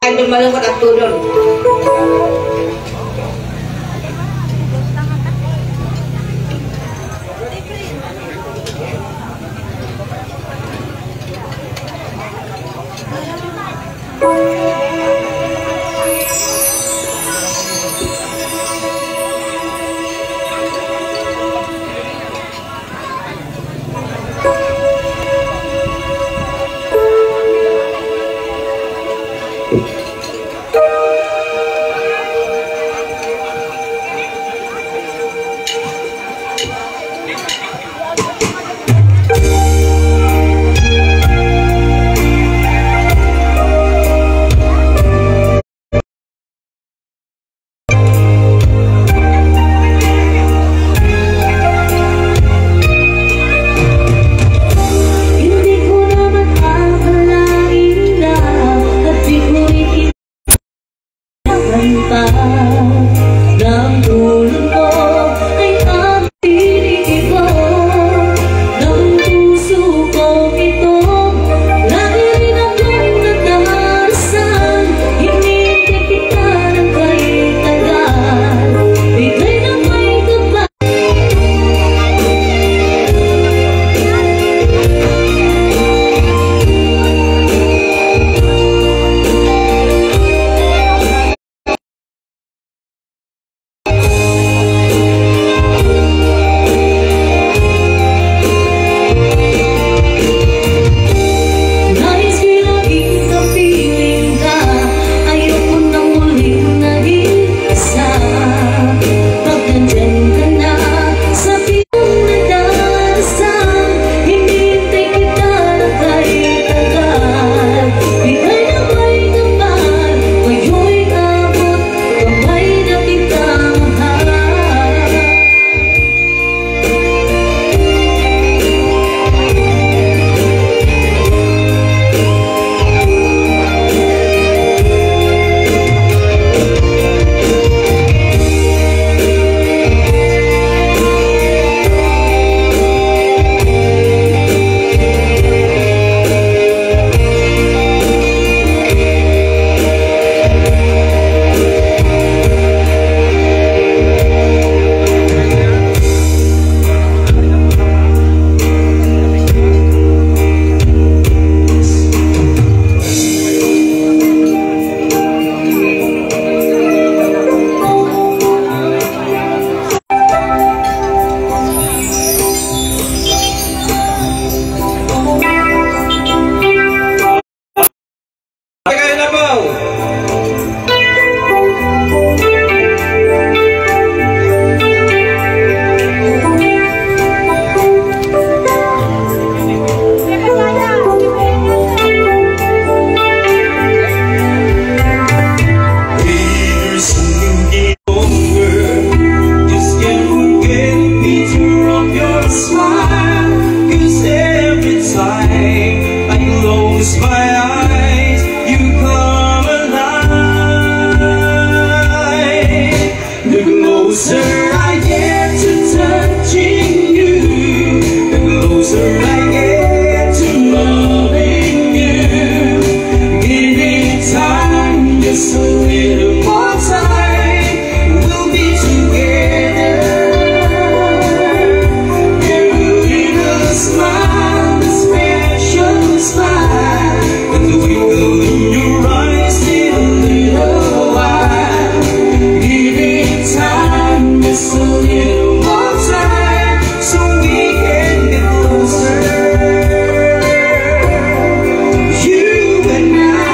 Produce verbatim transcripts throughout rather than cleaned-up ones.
Idol Malungkot at Tudor. Hindi ko naman akalain na at di ko rin inaman pa na ang tulog mo ay ang piling ko. Ng puso ko ito, lagi rin akong nadarasan. Hinintay kita ng kahit tagal. Ika'y nang may kapal. Nais ko laging kapiling ka, ayoko nang muling nag-iisa. Pag nandyan ka na, sabi kong nadarasan, hinintay kita na kahit tagal. Ika'y nang may kapal, ngayon'y abot, kamay na kita mahal. Just can't forget the picture of your smile. 'Cause every time I close my eyes, you come alive. The closer I get to touching you, the closer I get to loving you. Give me time, just a little more time. We'll be together. Every little smile, a special smile. With the twinkle in your eyes, in a little while. Give it time, just a little more time, so we can get closer. You and I.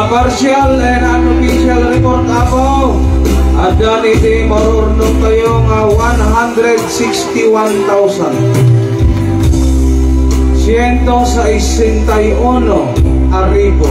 Partial and unofficial report, Apo. Addan iti marurnong tayo nga one hundred sixty-one thousand ciento sesenta y uno aribo.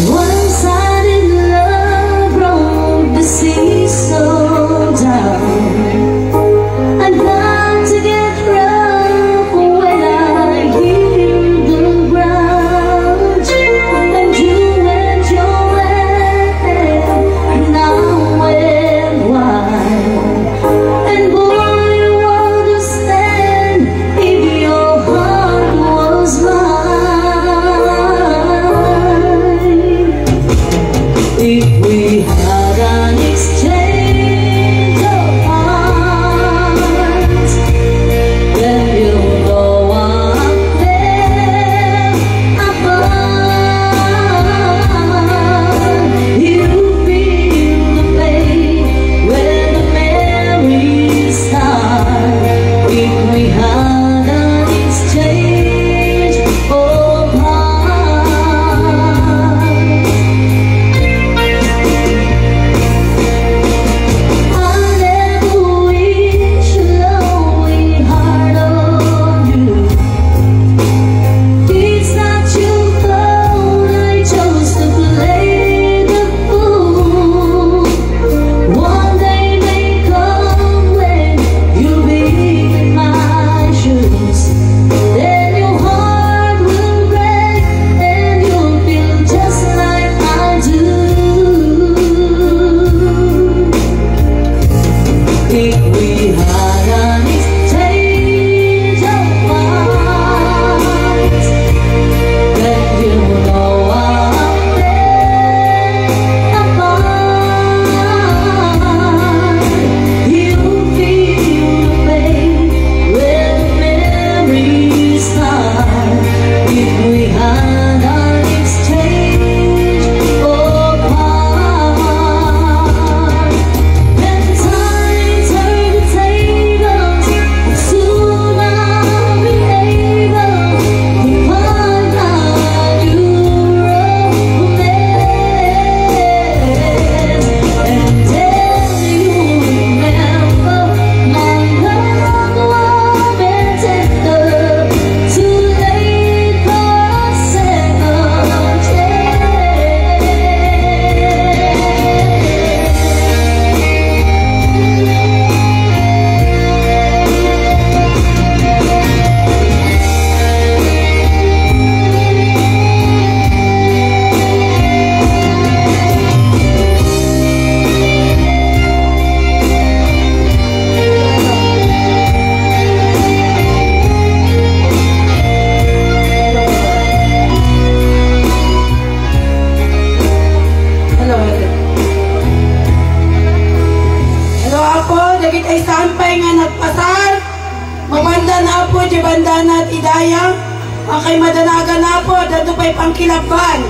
One sudden love broke the sea so dark. I got to get rough when I hear the grudge. And you went your way, and I went wide. And boy, you understand if your heart was mine. If we had an exchange of hearts, then you know I'm there. Above, you feel the pain when the memories start. If we had an exchange of hearts, I never wish a lonely heart on you. It's not your fault I chose to play the fool. One day may come when you'll be in my shoes. Then your heart will break and you'll feel just like I do. If we had an exchange of hearts, then you know I'm there. Above, you feel the pain when memories start. If we had an exchange of hearts, then time turn the tables, and soon I'll be able to find my new romance. And then you remember my love was better. Too late for a second chance. Hello, hello. Hello, Apo, dagiti sampay nga nagpasar, mabanda na, Apo, di bandana ti daya, akay madanagan, Apo, adda pay pangkilabban.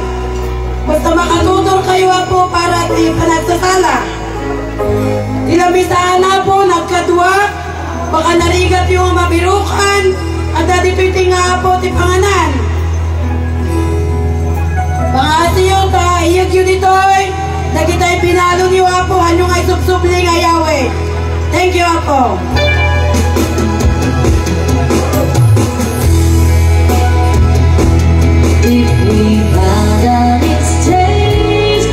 Basta makatutor kayo, Apo, para ti panagsasala. Ti lamisaan, Apo, nagkadua, baka narigat yung mabirukan, adda ditoy ti nga, Apo, ti panganan. Pangaasiyo ta iyegyo ditoy dagitay binalonyo, Apo, hanyo nga isubsubli nga yawe. Thank you, Apo. If we had an exchange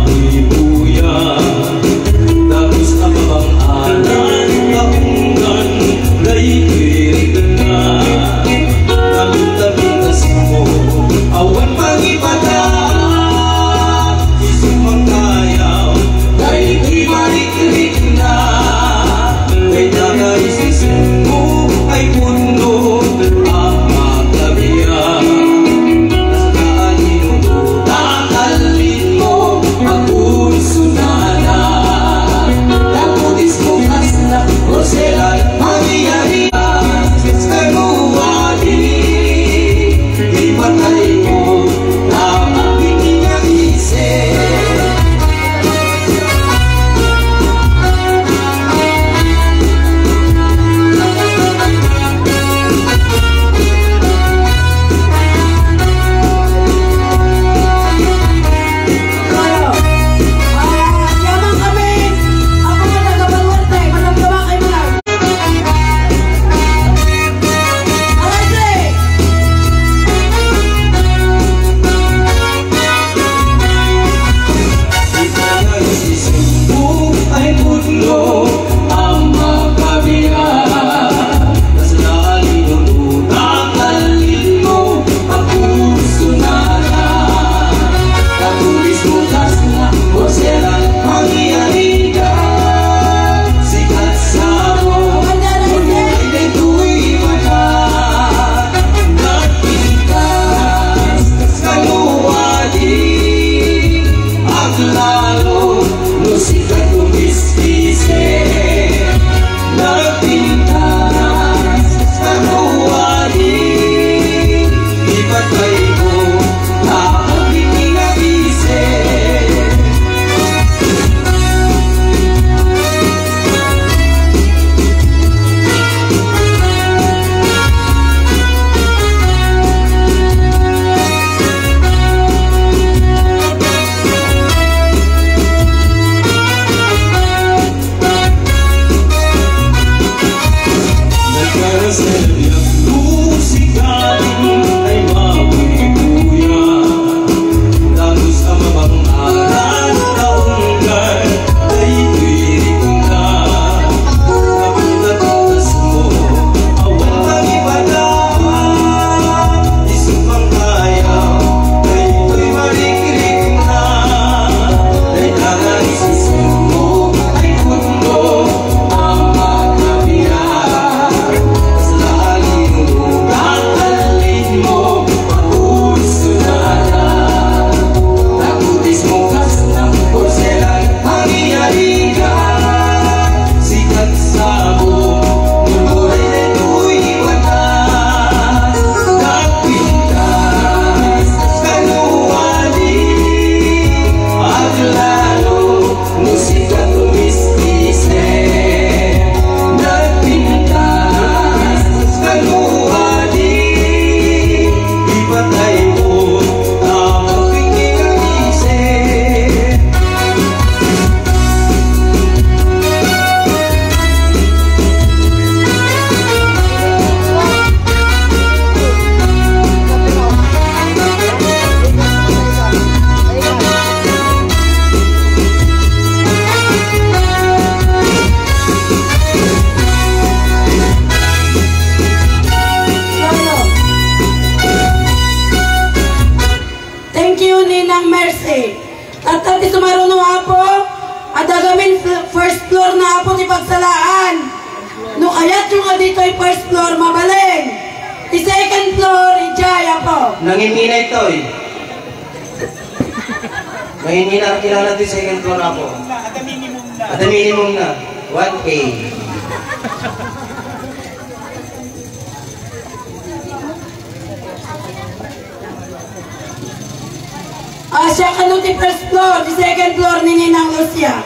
Ibuya, dagus a mabang-anan, kaungan, daytoy rikna. Napinta-pintas mo, awan pangipatan, isu mangkayaw, daytoy marikrikna. Dayta nga isisem mo ay pudno a makabiag. Nasaka a inuno, tatallin mo, agkursunada. Taputis mo, kasla, porselan, mangyari. Kano wadi, ipatay mo, tapang bitinga ise. Aglalo no sika tumiskisi, nagpintas, kano wadi, ipatay ko, tapang bitinga ise. Thank you, Ninang Mercy. Tatta ti sumaruno, Apo, adda gamin fl-, first floor na, Apo, ti pagsalaan. No kayatyo nga ditoy first floor, mabalin. Ti second floor, idiay, Apo. Nanginnina itoy. Nanginnina, kilala ti second floor, Apo. At the minimum na. One K. Ah, siya kano ti first floor, ti second floor ni Ninang Lucia.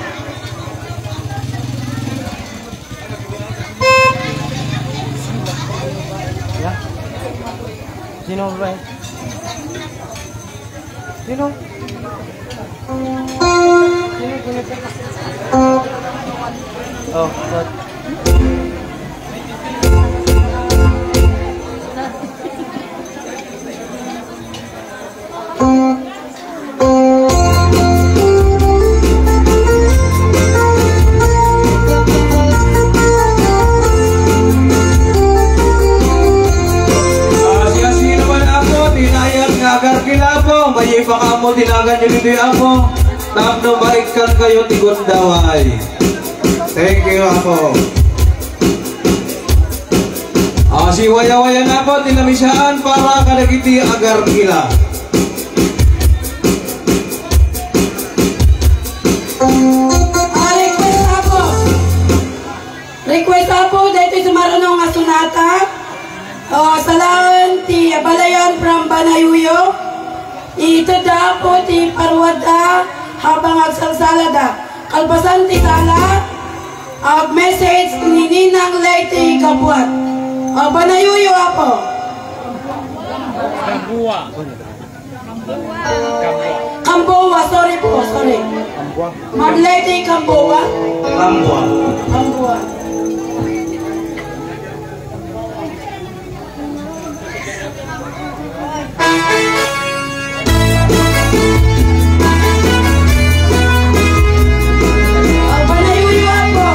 Sino ba? Sino? Sino, sino? Oh, what? Ti naganyo ditoy, Apo, tapno maikkankayo ti gundaway. Thank you, Apo. Ah, siwayawayan, Apo, ti lamisaan para kadagiti agarkila. Ah, request, Apo. Request, Apo, daytoy sumaruno nga sonata. Ah, salaen ti abalayan from Banayuyo. Itedda, Apo, ti paruadda habang agsalsalada. Kalpasan ti sala, ag-message ni Ninang Leyte Gabuat. Ah, Banayuyo, Apo. Gamboa. Gamboa, sorry po, sorry. Ma'am Leyte Gamboa. Gamboa. Gamboa. Panayuyo, Apo.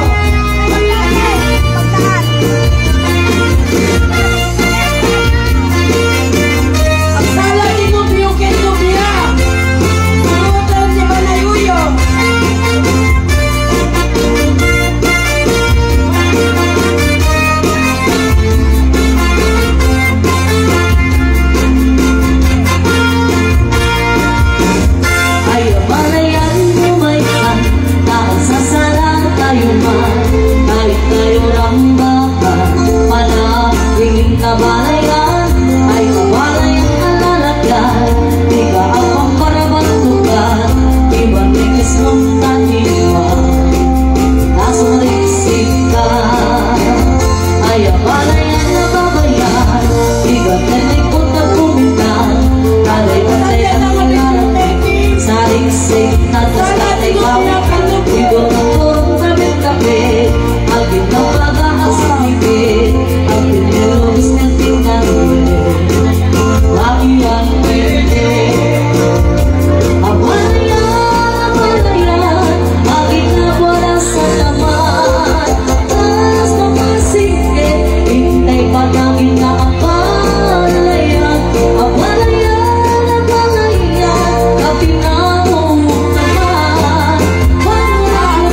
Agsala ti nobio ken nobia. Suroten ti panayuyo. Ay, abalayan mo may kan, taang sasarang tayo man, tayo tayo lang ba? Pala, ingin kabalayan, ay kabalayan alalagyan, di ka apang parabantugan, di ba ni Kristo tatiwa, nasuriksik ka. Ay abalayan na babayan, di ka tenek ko tagkumintan, taray ka tenek ko sariksik, tatas ka teka, di ko tagkurong tabi-tabi. Agin na pagaas ang ipin, agin na lubis na tinanggit. Lagi ang pwede. Abalayan, abalayan, agin na wala sa laman. Taas na masingit, intay panagin na abalayan. Abalayan, abalayan, kapinamong naman. Wala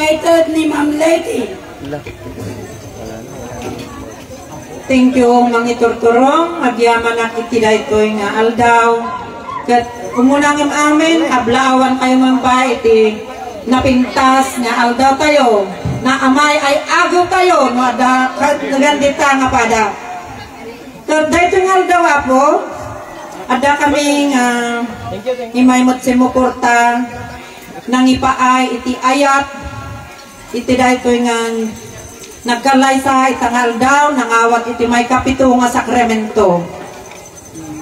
Invited ni Ma'am Lady. Thank you, Mangiturturong. Agyamanak iti daytoy nga aldaw. Ket umuna ngem amin, ablaawan kayo ngem pay iti napintas nga aldaw tayo. Naamay ay agew tayo, no adda ket nagandita nga pada. Ket daytoy nga aldaw, Apo, adda kami nga imay met sumuporta, nangipaay iti ayat, iti daytoy nga nagkalaysa ita nga aldaw, nangawat iti maikapito nga sakramento.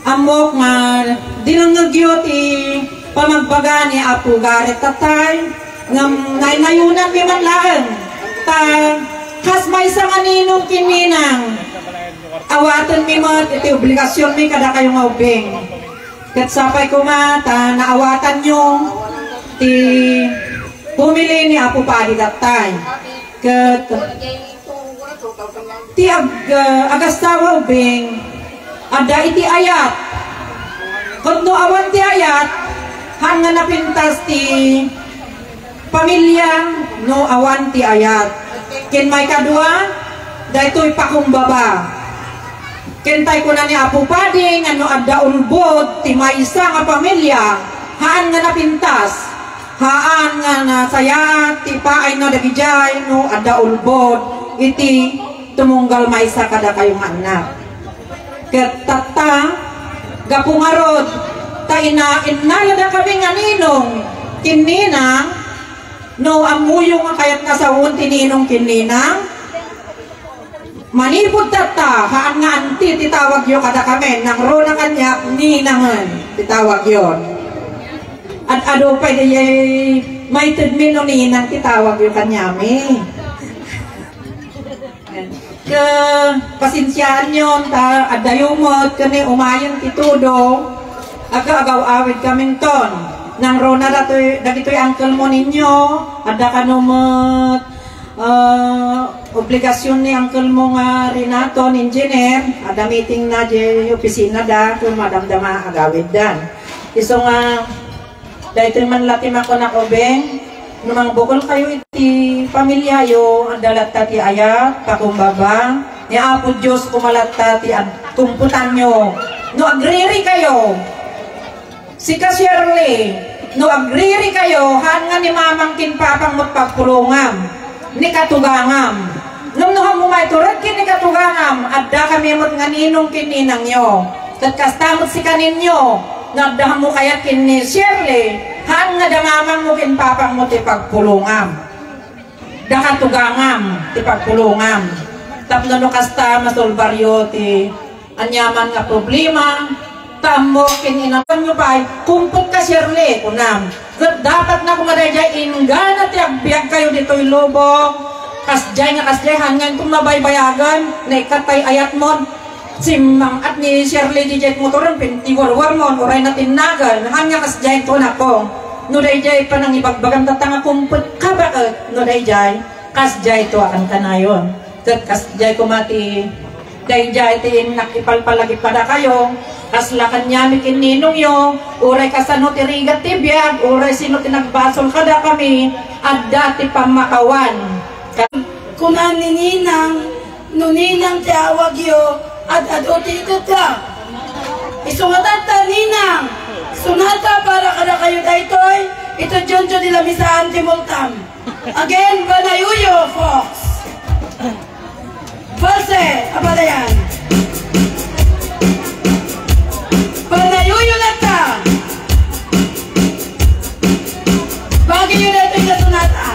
Ammok nga dinengngegyo ti pamagbaga ni Apo Garrett tatay, ngem naynayonanmi man laeng, ta kas maysa nga ninong ken ninang, awatenmi met iti obligasionmi kadakayo nga ubing. Ket sapay koma ta naawatanyo ti pumili ni Apo Padi tatay. Ket ti ag-, ah, agasawa ubing, adda iti ayat. Ket no awan ti ayat, haan nga napintas ti pamilia no awan ti ayat. Ken maikadua, daytoy pakumbaba. Ken tay kuna ni Apo Padi nga no adda ulbod ti maysa nga pamilia, haan nga napintas, haan nga nasayaat ti paayna dagidiay no adda ulbod iti tumunggal maysa kadakayo nga annak. Ket tatta, gapu ngarud, ta ina-, innalada kami nga ninong ken ninang, no ammoyo nga kayat nga sawen ti ninong ken ninang, manipud tatta, haan nga anti ti tawagyo kadakami, nangruna kaniak, ninangen ti tawagyo. Ad-adu pay diay maitedmi no ninang ti tawagyo kaniami. Ket pasensiaanyon ta addayo met ken ni umayen ti tudo, agagaw-awid kaminton. Nangruna datoy, dagitoy uncle mo ninyo, adda kano met, ah, obligasion ni uncle mo nga Renato, engineer, adda meeting na di opisina da, ken madamdama agawid da. Isu nga, daytoy man la ti makunak ubing, no mangbukol kayo iti pamilyayo, adda latta ti ayat, pakumbaba, ni Apo Dios koma latta ti ad-, kumputanyo. No agriri kayo, sika Shirley, no agriri kayo, haan nga ni mamang ken papang met pagpulongam, ni katugangam. Ngem no hammo maiturod ken ni katugangam, adda kami met nga ninong ken ninangyo. Ket kasta met sika ninyo, no adda hammo kayat ken ni Shirley, haan nga da mamangmo ken papangmo ti pagpulongam. Da katugangam ti pagpulongam. Tapno no kasta, masolbaryo ti aniaman nga problema, ta ammok ken inananyo pay, kumpet ka Shirley, kunam. Ket dapat na koma daydiay inggana ti agbiag kayo ditoy lubong. Kasdiay nga kasdiay, haan nga inton mabaybayagan, naikkat tay ayatmon. Simmang-at ni Shirley daydiay motoren, pintiwarwarmon, uray natinnagan, haan nga kasdiay to nako. No daydiay panangibagbagam tatta nga kumpet ka baket, no daydiay, kasdiay to a kankanayon. Ket kasdiay koma ti daydiay ti innak ipalpalagip kadakayo, kasla kaniami ken ninongyo, uray kasano ti rigat ti biag, uray sino ti nagbasol kadakami, adda ti pammakawan. Kuna ni Ninang, no Ninang ti awagyo, ad-adu ti itedda. Isu nga tatta, Ninang, sonata para kadakayo daytoy, itedyo ti lamisaan ti multam. Again, panayuyo, folks. False, abalayan. Panayuyo latta. Bagiyo daytoy nga sonata.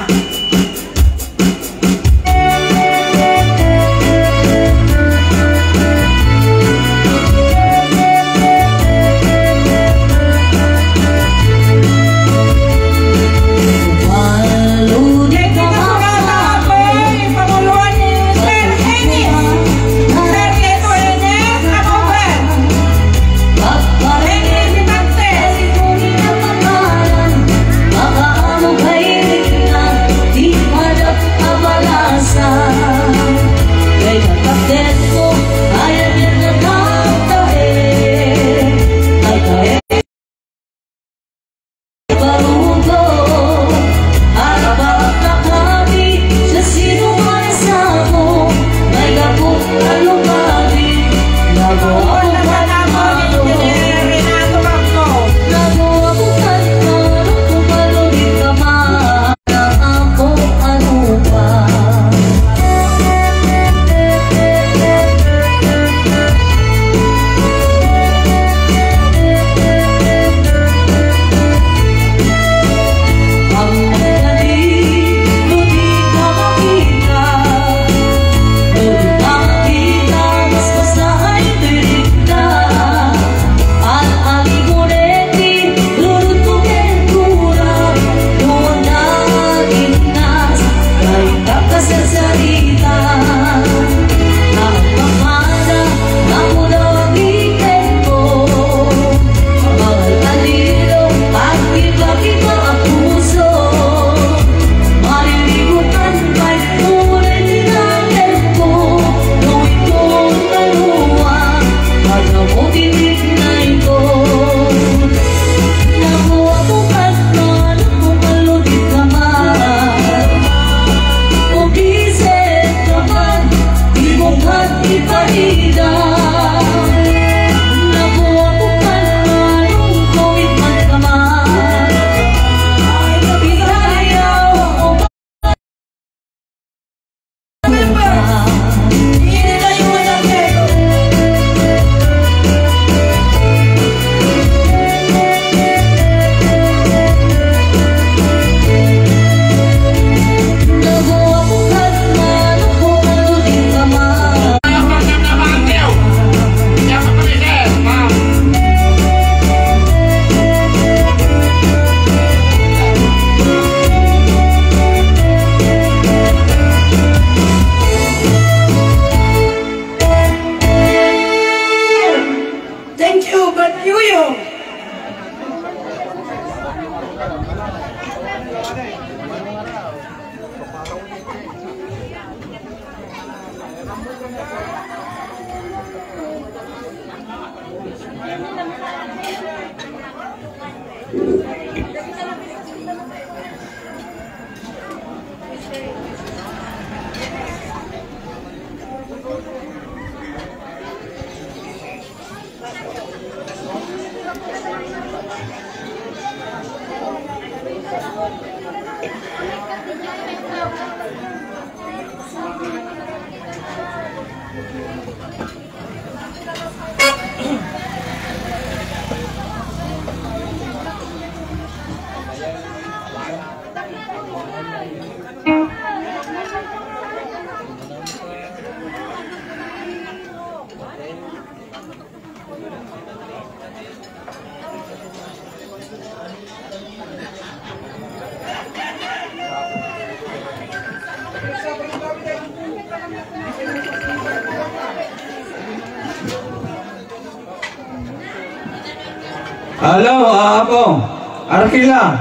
Hello, ah, Apo. Arkila.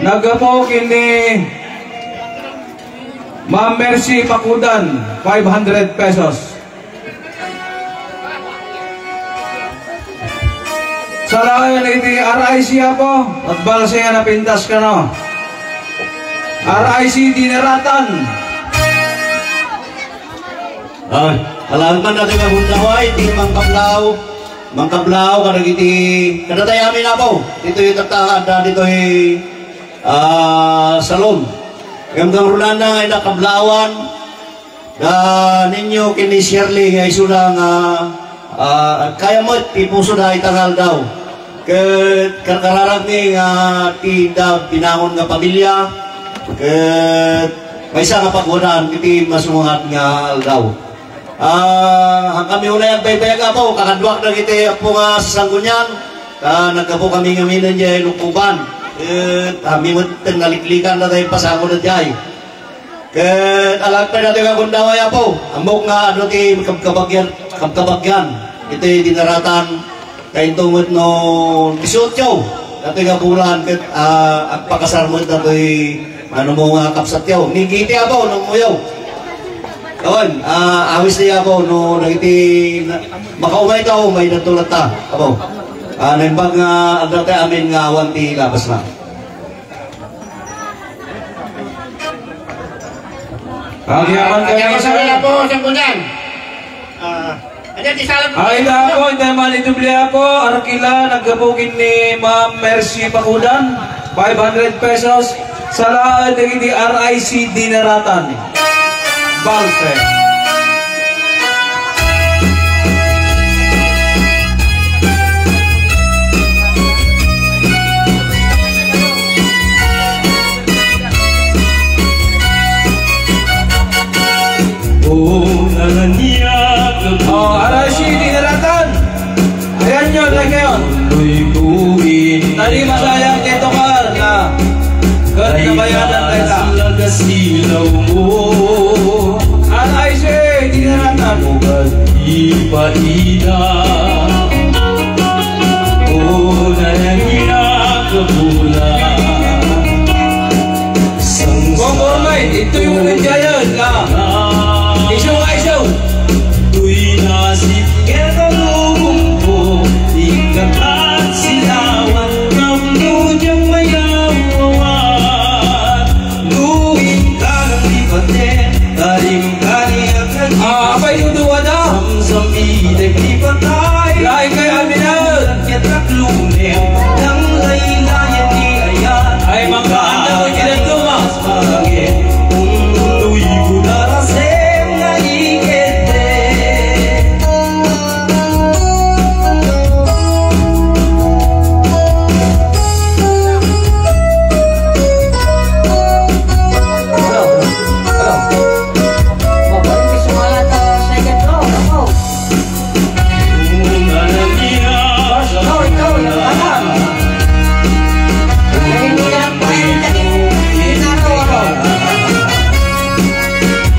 Naggapu ken ni Ma'am Mercy Pakudan, five hundred pesos. Salaen iti R I C, Apo. Agbalse nga napintas kano. R I C Dinaratan. Ah, salamat man datoy nga gundaway, iti mangkablaaw, mangkablaaw, kadagiti, kadatay amin, Apo. Ditoy tatta, adda ditoy, ah, salon. Ngem ngarud, nga ida kablaawan, da Niño ken ni Shirley nga isuda nga, ah, kaya met ti pusoda ita nga aldaw. Ket karkararagmi nga ti da binangon nga pamilia, ket maysa nga pagwadaan iti masungat nga aldaw. Ah, hankami unay agbaybayag, Apo, kakaduak dagiti appo nga sasanggunian, ta naggapu kami ngamin idiay Lukuban. Ket amin met naliklikan dayta pasaguda idiay. Ket alagpay datoy nga gundaway, Apo. Ammok nga adu ti kabkabagian, kabkabagian iti Dinaratan. Kainto met no disiotso datoy nga bulan ket, ah, agpakasar met datoy nga numo nga kabsatyo. Ni Giti, Apo, no ummuyo. Awan, ah, awis ti, Apo, no dagiti na-, makaumay tao, umaydanto latta, Apo. Ah, naimbag nga adda ti amin nga awan ti labasna. Agyaman kami, sir. Agyaman kami, Apo, sa kunyan. Ah, ano, di salam. Ay, ida, Apo, ita man iti Biblia, Apo, Arkila, naggapu ken ni Ma'am Mercy Pakudan, five hundred pesos. Salaen dagiti R I C Dinaratan. Balse. O, nalaniag. O, R I C Dinaratan. Ayan yun, ayan yun. Tadi masayang kay Tokar na. Ket nabayadan tayo na. R I C Dinaratan. Ipaida. O, nalaniag ka pula. Conforme, ito'y unang jaya, la. Isu, isu. Tuy nasip ket alubong ko, ikakat silawan, tapno diak mayawan. Luing ka ng lipaten, tarim ka ni agad. Ah, apay duduwa da? Samsam itek ni patay. Lain kay Aminan. Ket aglunem, nang laylayan ni ayan. Ay, mangkaanda ko, kinaduma. Pangin, unduy ko darasem nga ikete.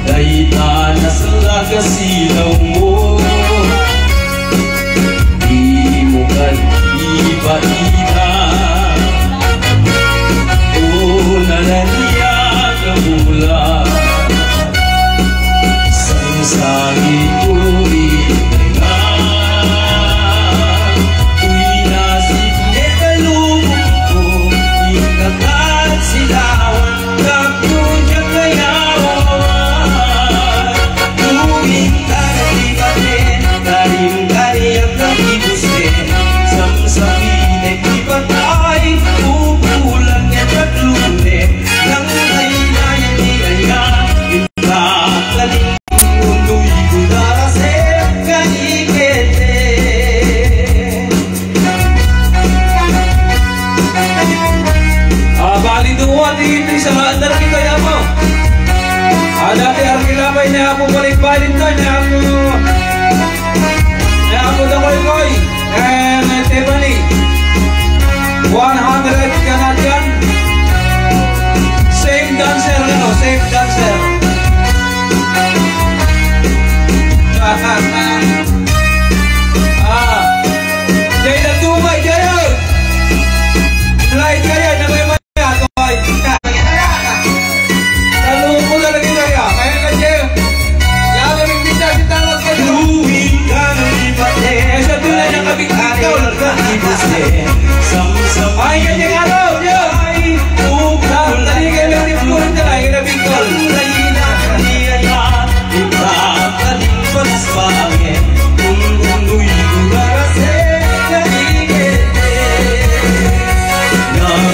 Dayta nasla ka silaw mo. Dimo kad ipaita. O, nalaniag a bulan. Sangsangit ko iti nga. Uy, nasip ne kalubong ko, ikakat silawan. Tapno diak mayawan, luing ka na ti baten, tarim ka ni agkatibusen, samsamitek ti patay, pupulan nga aglunem, nang laylayan ti ayan, inta kaling unduy ko darasem nga ikete. Ah, bali, dua ti, ti sa andar kita, Apo. Adda ti Arkila pay ni Apo, balik-balik na ni Apo. Ni Apo Dakoykoy and Tiffany. One hundred Canadian. Same dancer, ano? Same dancer. Ay, kanyang araw, Dios! Ay, tukang talingan ng Bicol, talingan ng Bicol.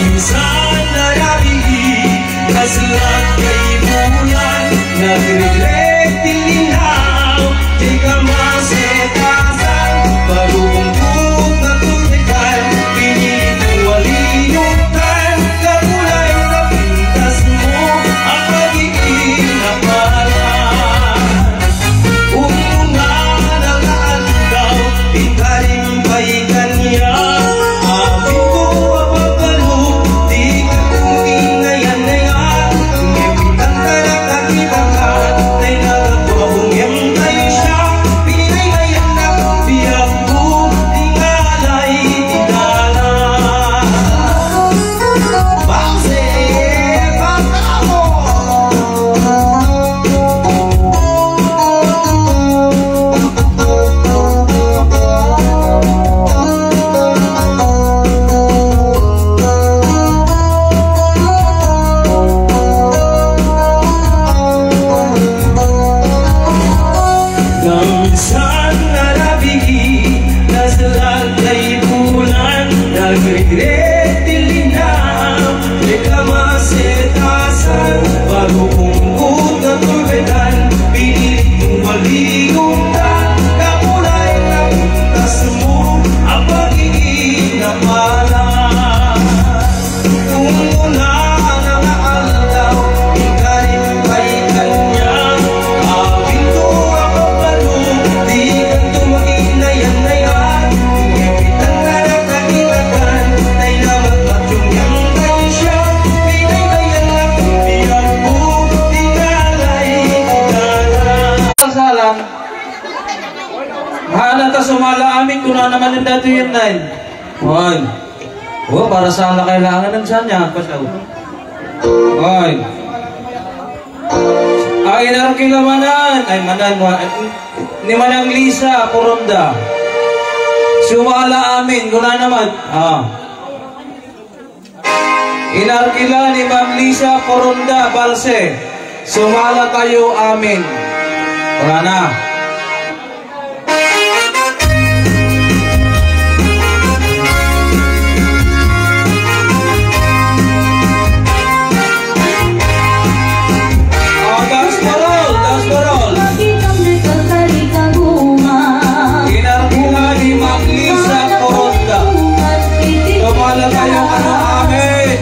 Minsan na rabii, kasla kaibulan, nagrirek ti linaw, ti kamasetasan, barukongkot nga tultikan, pinilit mo a linuktan, kakulay na pintas mo, ang pagiging napalan. Umuna nga aldaw, inkarim pay kaniak, apinko a pagbaluk, di ka kumingayan-ngayan, ngipitan ka na kakitakan, tay nagagwapong ngem tayo siya, pininaynayannakon biagko, tingalay ti dalan. Bangse, pagkamo! Minsan na rabii, kasla kaibulan, nagrirek ti linaw, ti kamasetasan, barukongkot nga tultikan, pinilit mo a linuktan, kakulay na pintas mo, ang pagiging napalan. Umuna nga aldaw, inkarim pay kaniak, apinko a pagbaluk, di kanto makinayannayaan, ngipitan ka na kakitakan, tay namatmatyo ngem tayo siya, pininaynayannakon biagko, tingalay ti dalan. Salang. Haan ta sumala amin, kunana manen daytoy, nay. Wen. O, para sala kailangan ng sanya, pasaw. Ay. Ay, inarkila manen. Ay, manen, wa-, ni Manang Lisa Poronda. Sumala amin, kunana man. Ah. Inarkila ni Ma'am Lisa Poronda Balse. Sumala tayo amin. Wala na. O, taas parol, taas parol. Inarkila ni Ma'am Lisa Poronda. Sumala tayo, ano, amin.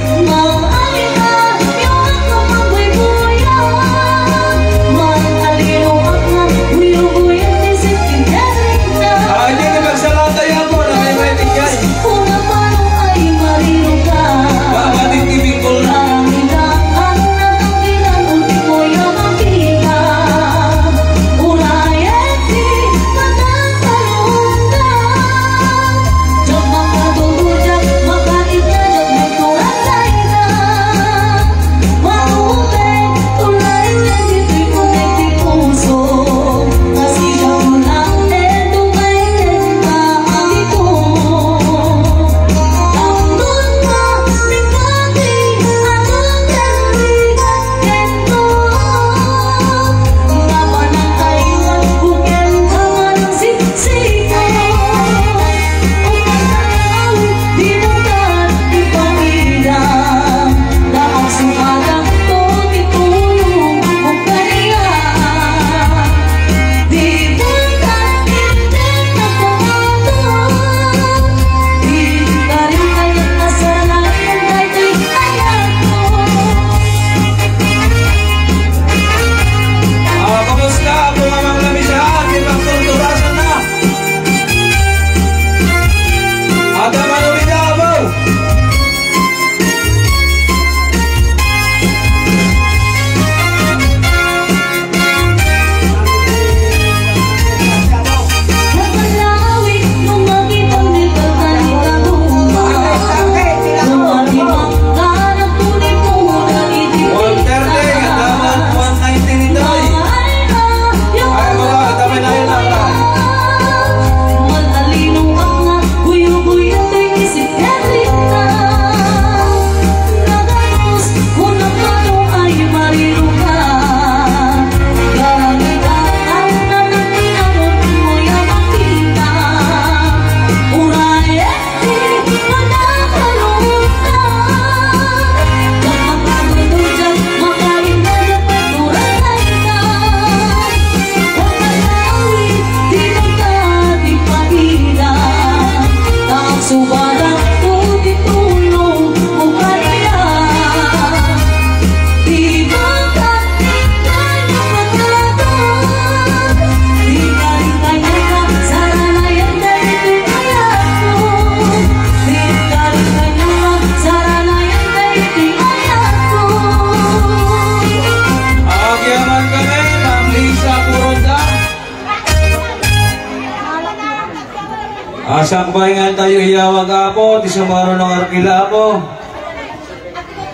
Asakbay nga tayo iyawag, Apo, ti sumaruno nga arkila, Apo.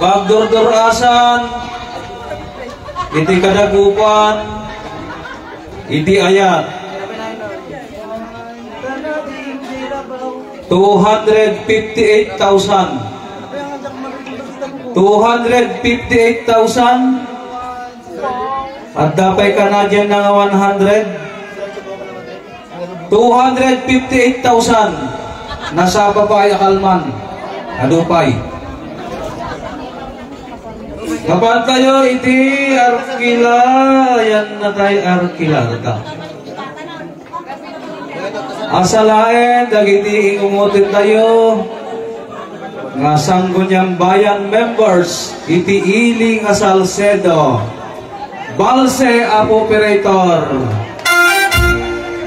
Pagdurdurasan iti kadagupan iti ayat. Two hundred fifty-eight thousand. Two hundred fifty-eight thousand. Adda pay Canadian na nga one hundred. Two hundred fifty-eight thousand. Nasapa pay a kalman. Adu pay. Mapan tayo iti arkila, yan na tayo arkila. Asa laeng dagiti ingungoten tayo nga Sangguniang Bayan members iti ili nga Salcedo. Balse, Apo Operator.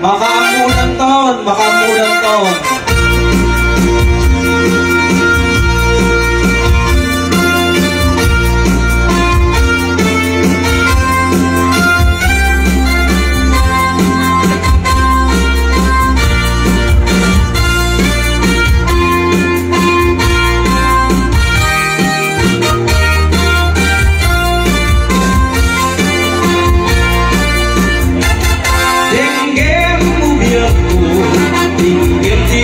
Makaammodanton, makaammodanton. Denggem mo biagko, denggem ti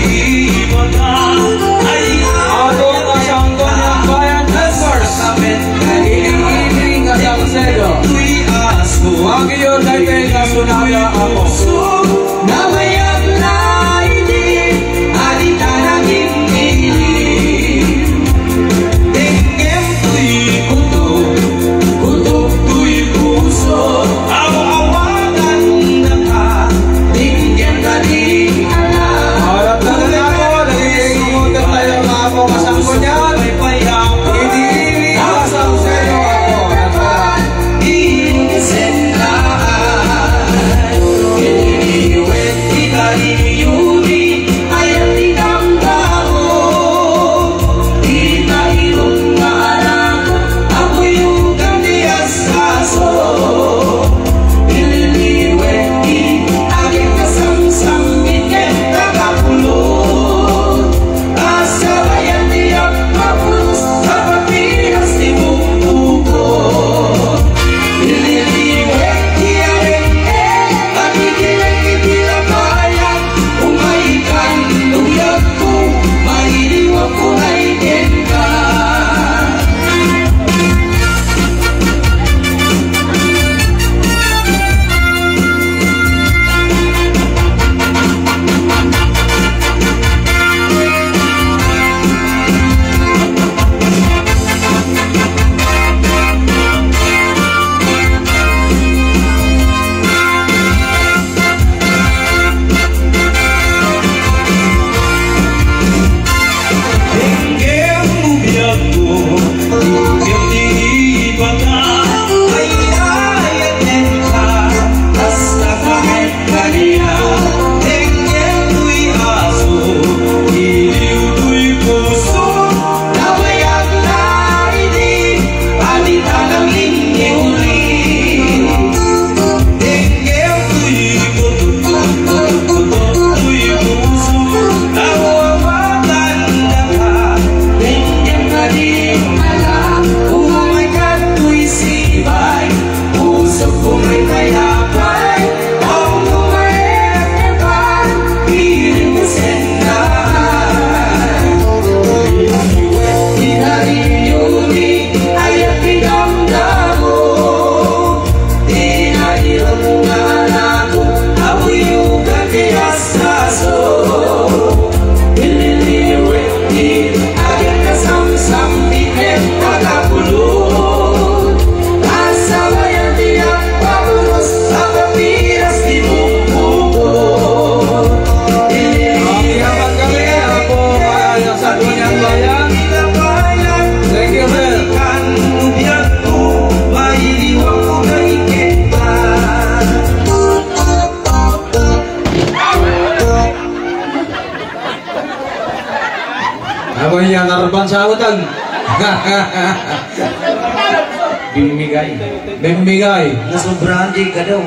ibagak. Ay, Apo nga Sangguniang Bayan members, iti ili nga Salcedo. Agiyo daytoy nga sonada, Apo. Namayat na idi, adita nangimili. Denggem toy kutob, kutob toy puso. Aw-awagan daka, denggem kadi ala. Arat na nga, Apo, dagiti ingungoten tayo nga Apo nga Sanggunian. Idi, idi, asawsayo, Apo. Thank you, sir. Ako yan, narban sa utang. Bimigay. Bimigay. Nasobrahan di ka daw.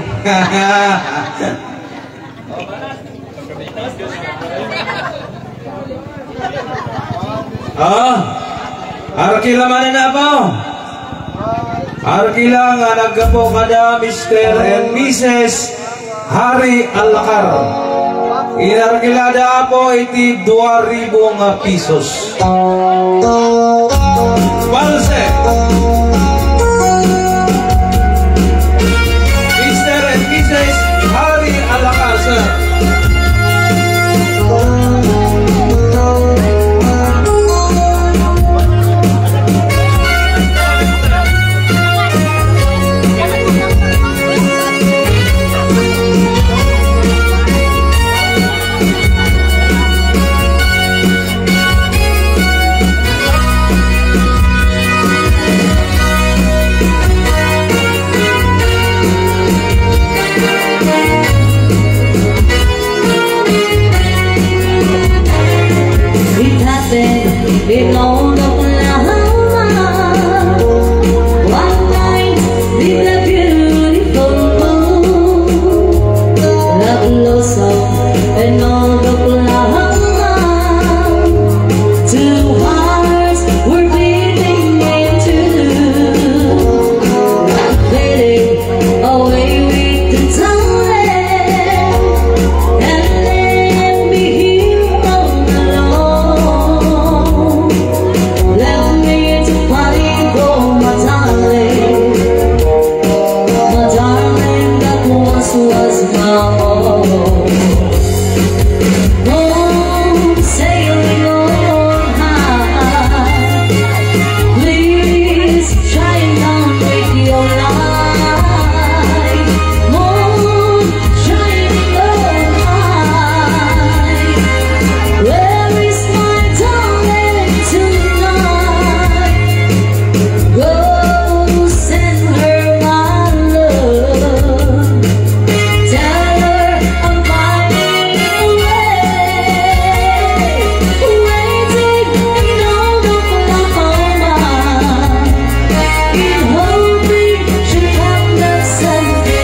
Ah, arkila manen, Apo. Arkila nga naggapu kada Mister and Missus Hari Alakar. Inarkilada, Apo, iti dua ribu nga pisos. Balse. Mister and Missus Hari Alakar, sir. It happened in Oklahoma. One night, with a beautiful moon, love blossomed in Oklahoma. Two hearts were beating in two, fading away with the time, and left me here all alone. Left me to fight for my darling, my darling that once was my all. Moon sailing on high, please shine down with your light. Moon shining on high, where is my darling tonight? Go send her my love. Tell her I'm finding a way, waiting in Oklahoma, in hoping she'll come back someday.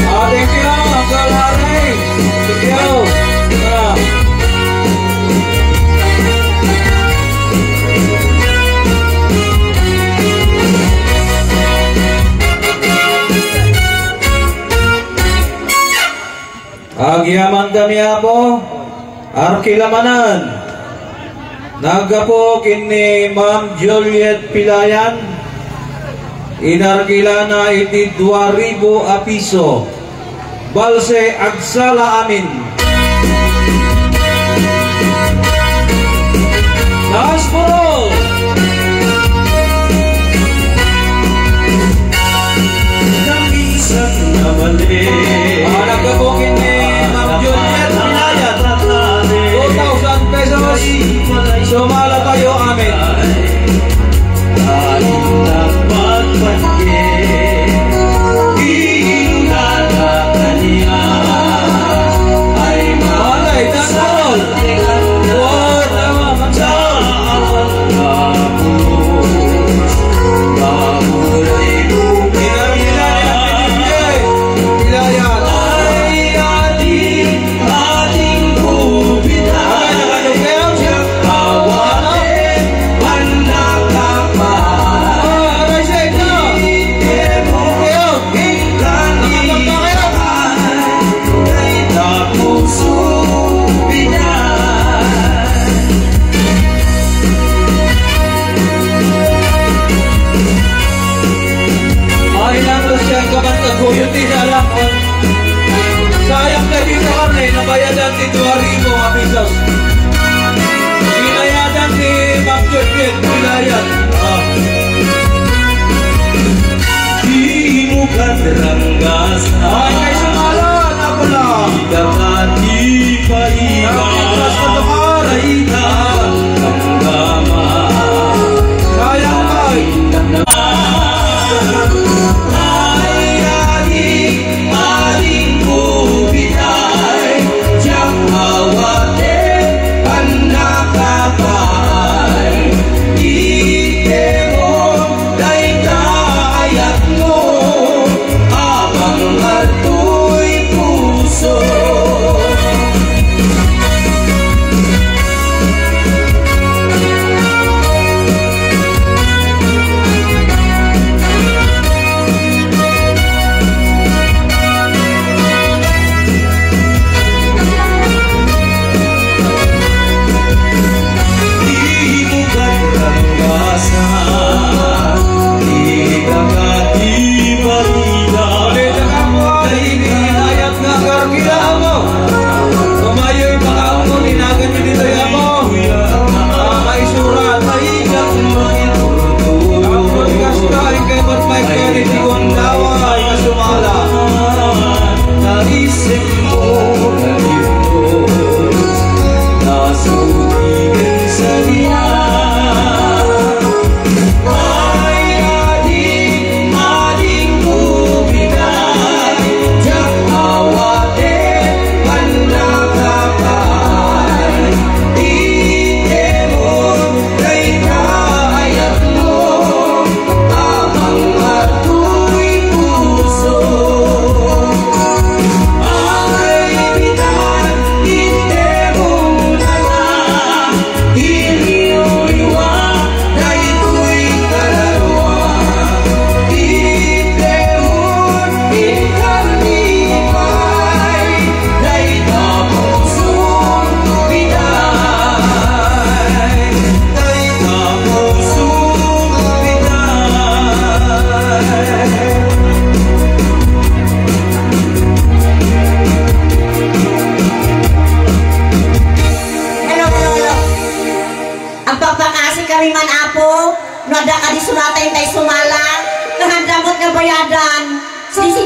Ah, thank you, Uncle Harry. Thank you. Ah. Agyamankami, Apo. Arkila manen. Naggapu ken ni Ma'am Juliet Pilayan. Inarkilana iti dua ribu a piso. Balse, agsala amin. Taas puro! Namisan na bale. Ah, naggapu ken ni Ma'am Juliet Pilayan. Two thousand pesos. Sumala tayo, amin. Ay, lang to siya, kaman kaguyod, di na lang. Sayang na dito kami, nabayadan ti dua ribu a pesos. Binayadan ni Ma'am Juliet, binayadan. Ah. Di mo kadranggas. Ay, kay sumala, napula. Di ka pati pa iba. Ay, mas matukan. Ay,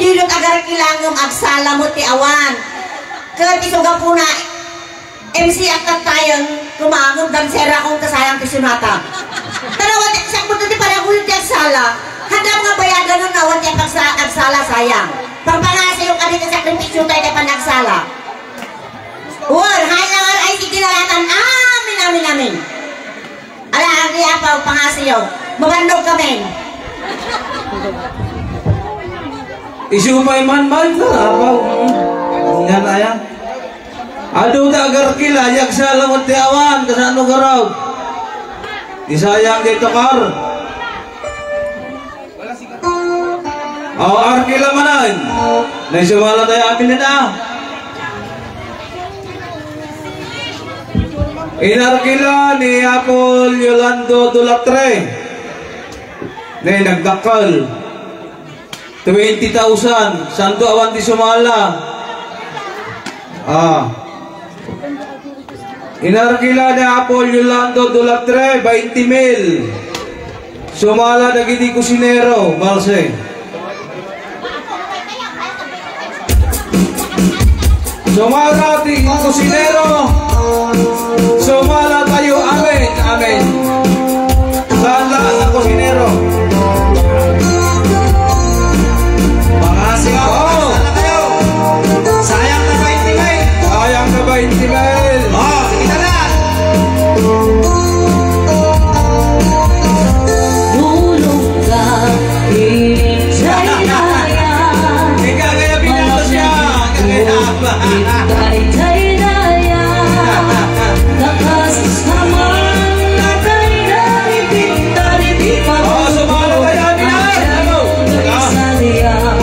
Pilot agar kilangem agsala met ti awan. Ket isu gapuna, M C ak tattayen, kumangem danserakon ta sayang ti sunata. Tarawa ti sakbut ti panaguyod ti agsala. Haddam nga bayadan no awan ti pagsa-, agsala sayang. Pagpangasiyo kadi ti sakripisyo tayo ti panagsala. Wen, hayan nga ay ti kinalatan. Amin, amin, amin. Ala, agi, Apo, pangasiyo. Mabannogkamin. Isu pay man, man, Apo. Ngan aya. Adu ta agarkila, agsala met ti awan, kasano garaw? Isayang ti tukar. O, arkila manen. Naisumala tayo amin na. Inarkila ni Apol Yolando Dulatre. Ne, nagdakkel. Twenty thousand. Santo awan ti sumala. Ah. Inarkila ni Apol Yolando Dulatre, bainti mil. Sumala dagiti kusinero, Marse. Sumala ti kusinero. Sumala tayo. Amen. Amen. Saan laang a kusinero? Mga siya. Oo. Sana kayo. Sayang na bainti mil. Sayang na bainti mil. Oh, kita na. Tulog ka, injay na yan. Ikaw kaya binato siya. Ikaw kaya. Injay na yan. Lakas naman na tayo na ipinta di pa. Oh, sumama tayo, Abinay. Ano? Sa diyan,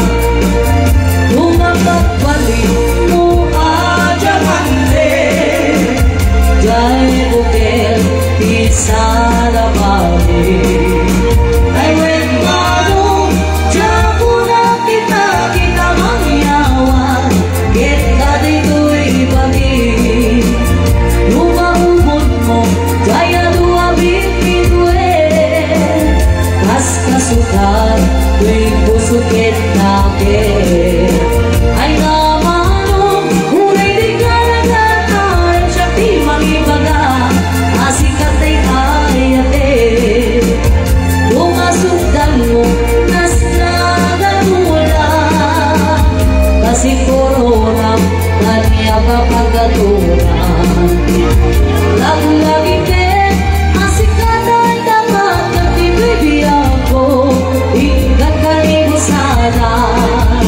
kung mapagbalik mo, ah, diamante, diay bukel, isa na balik. Ay, wen, mano, diak na kita, kita mangyawan. Ket kadaytoy bagi, no maubonmo, diay adu a bimbiduen. Kaskasutan toy puso ket naket. Ay, namano, uray ti garagan, ay, siak ti mangibaga. Asikatay ayate, dumasukdan mo, nas nagatuda, kasi korona, kanya kapagaturan. Laglagi ket, asikatay dapat, katitoy biag ko, inggan kanibusanan.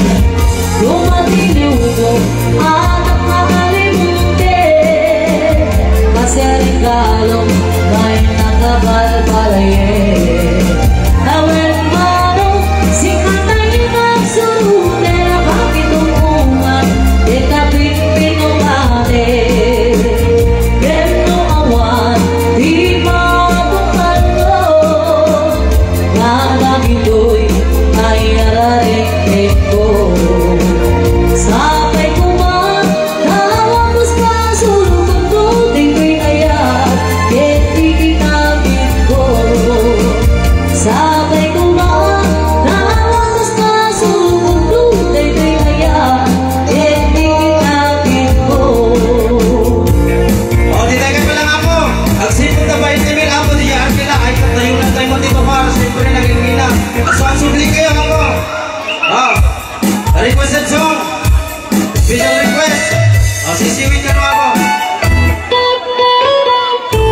Dumatiliw ko, anak, makalimutin. Kasi regalo, may nakabalbalayen. Awen mano, sika tayo magsurute, bakit umuman, di ka pipinumate. Keno awan, di mapupalo. Nga dagitoy ay arariknekko. Sapay koma, tawagos pasulkotko, ditoy kayat, ket ikinabitko. Sapay koma, tawagos pasulkotko, ditoy kayat, ket ikinabitko. O, di tayo kayo lang, Apo. Agsipud ta bainte mil, Apo, di yan kila. Ay, katayo na tayo mo dito para sa ito rin naging mina. Aso ang subli kayo, Apo. Ah, requested song. Special request. Ah, sisiwit ka na, Apo.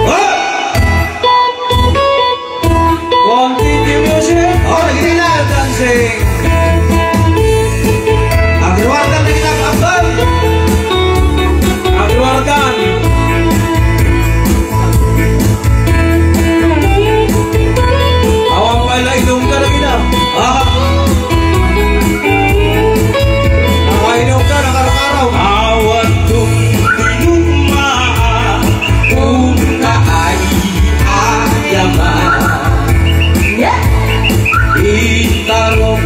Ah! Continue music. Oh, lagi nila dancing. Agruardan lagi na, abang. Agruardan. Awan pay la inom ka lagi na. Ah. Nakainom ka, nakarkaraw. Awan tum tinuma. Unta ay ayaman. Yeah. Itarong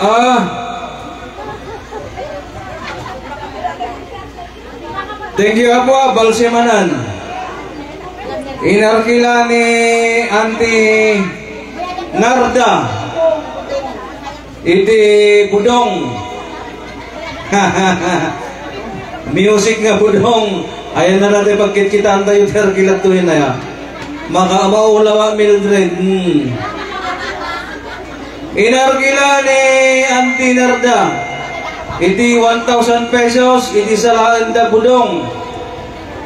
Ah. Thank you, Apo, ah, balse manen. Inarkila ni Auntie Narda iti budong. Music nga budong. Ayan na natin pagkitkitaan tayo, ti arkilat to yun, aya. Maka-, maulawa, Mildred. Hmm. Inarkila ni Auntie Narda iti one thousand pesos, iti salaen da budong.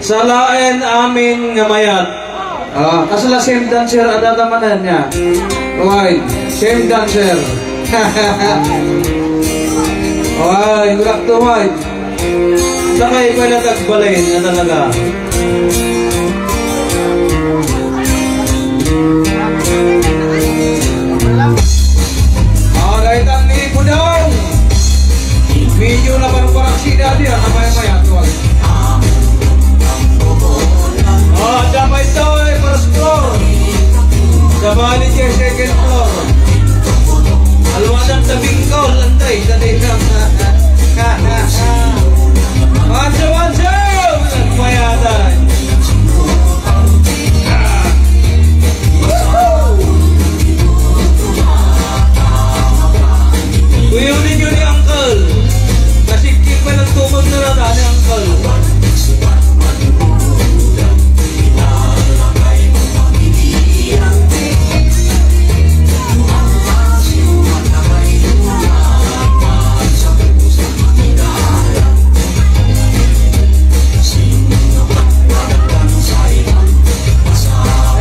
Salaen amin nga mayat. Ah, kasla same dancer, adda manen aya. Why? Same dancer. Why? Gulak to, why? Sakay pala tagbalay na talaga. Ah, daytan ni Budong. Medyo naparparak si Daddy, ah, kamay-maya, tuwag. Ah, damay to, eh, first floor. Sabali, eh, second floor. Alwadan ta bingkol, antay, dati na. Manso, manso! Nagpayatan. Kuya, ninyo ni Uncle. Nasikip pa ng tumag na nata ni Uncle.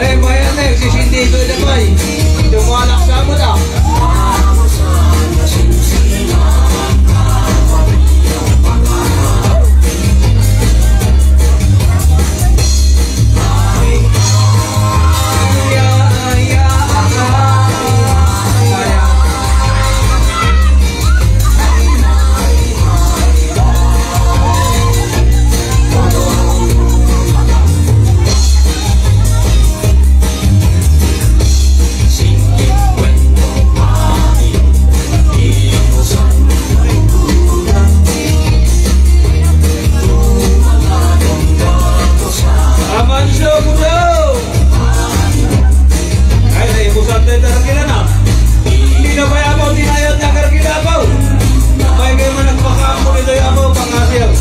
Eh, bayan na, sisindi ko na, bay. Dumalak sa mo na. Amanso, Budaw! Ay, naibusan tayo, tarakila na. Hindi na ba yapaw, dinayat na karakila yapaw? May kayo man nagpakaampo nito yapaw, pangasiyaw.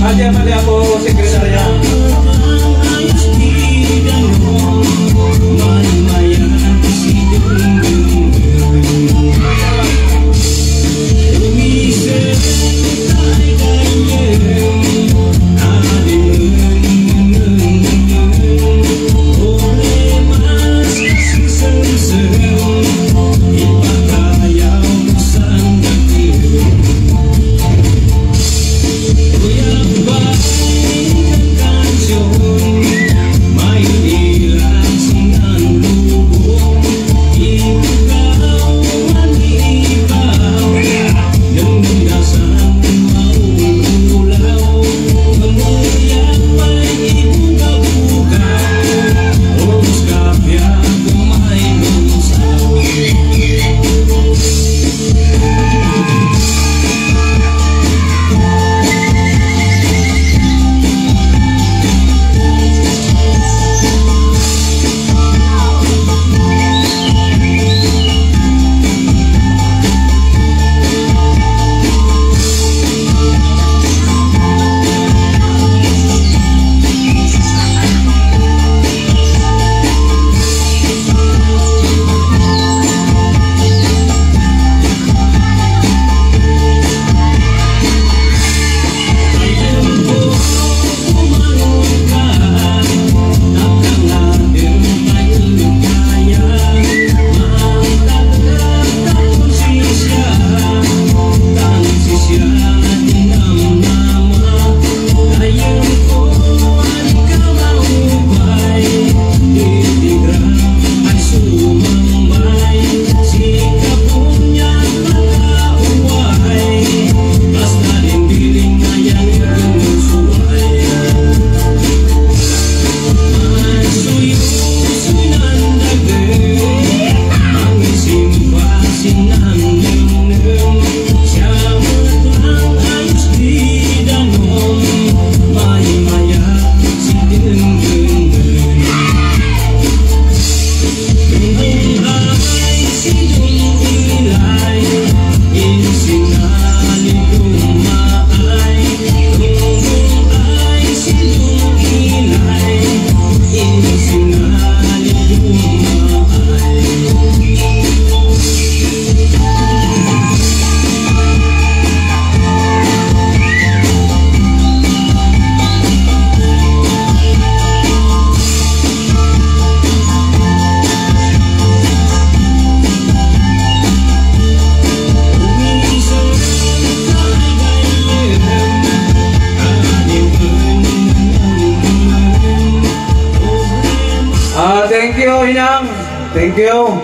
Adi, mali ako, sekretarya. Inang, thank you.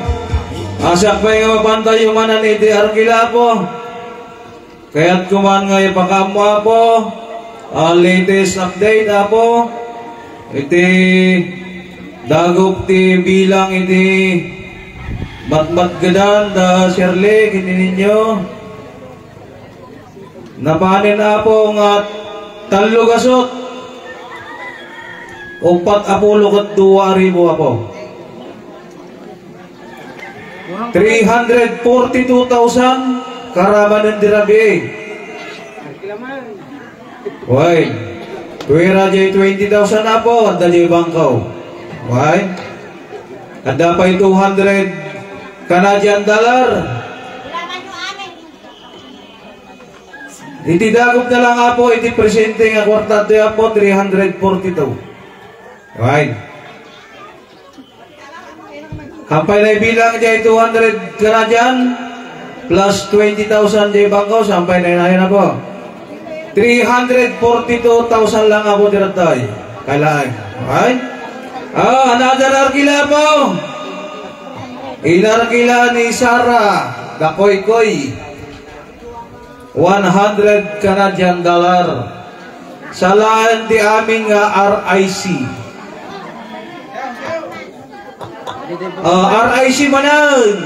Siak pay nga mapantayo manen iti arkila, Apo. Kayatko man nga ipakaammo, Apo, a latest update, Apo. Iti dagup ti bilang iti matmatgedan da Shirley, iti ninyo. Napanen, Apo, nga tallo gasut. Uppat a pulo ket dua ribu, Apo. Three hundred forty-two thousand karamanen di rabii. Why? Tuwira jay twenty thousand, Apo, adda jay bangko. Why? Adda pay two hundred Canadian dollar. Iti dagup na lang, Apo, iti presente nga kuarta, Apo, three hundred forty-two. Right. Hampay na ibilang jay two hundred Canadian plus twenty thousand jay bangko, hampay na inayon, Apo. Three hundred forty-two thousand lang, Apo, ti rabii. Kailangan. Right? Ah, another arkila, Apo. Inarkila ni Sarah Dakoykoy. One hundred Canadian dollar. Sa laen ti amin nga R I C. Ah, R I C manen.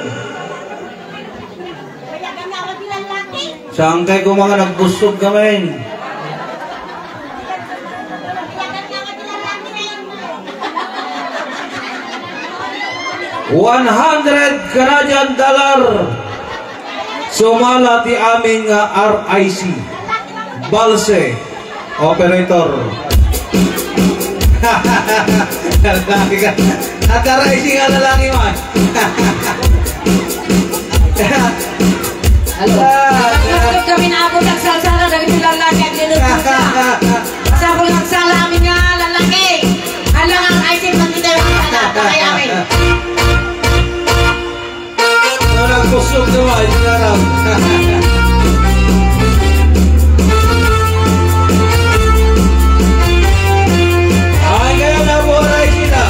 Saan kay ko mga nagbusog kami? One hundred Canadian dollar. Sumala ti amin nga R I C. Balse. Operator. Lalaki ka. At R I C nga lalaki man. Hello. Nagpasok kami na ako nagsalsala, dagiti lalaki aglinudluda. Masapul nga agsala amin nga lalaki. Hala nga, ay, sin magkita yung agsala. Pakay amin. Nagpasok na ba? Hindi na lang. Ay, kaya na po, ay, sila.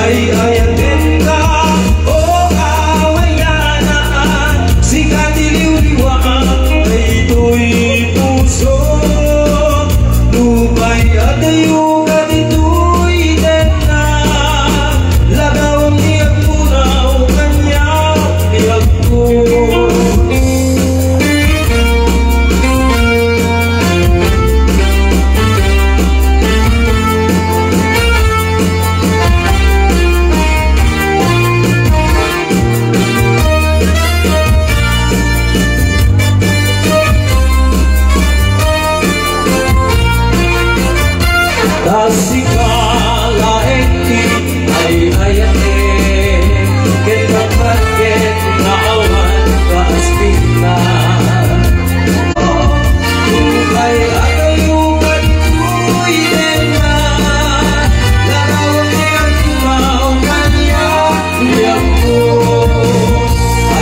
Ay, ay, atenga, o awayanan, sika ti liwliwa, daytoy puso. Nupay adayo kaditoy tenna, lagawam ti agpuraw kaniak ti agpur. Ta sika laeng ti ay-ayaten, ket bakbak ket naawan ka aspinna. Nupay adayo kaditoy tenna, lagawam ti agpuraw kaniak ti agpur.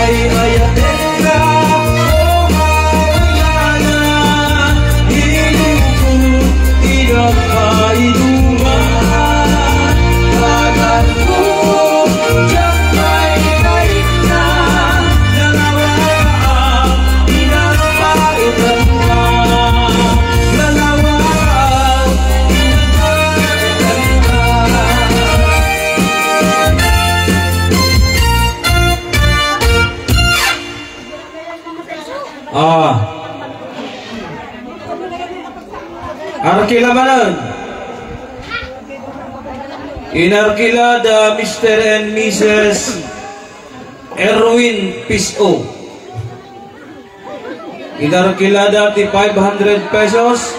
Ay, ay, atenga, o awayanan, iliwko ti nagpaiduman. Kaganko, diak pay kainna, nalawag ti nagpaiduman. Nalawag ti nagpaiduman. Ah. Arkila manen. Inarkila da Mister and Missus Erwin Piso. Inarkila da ti five hundred pesos.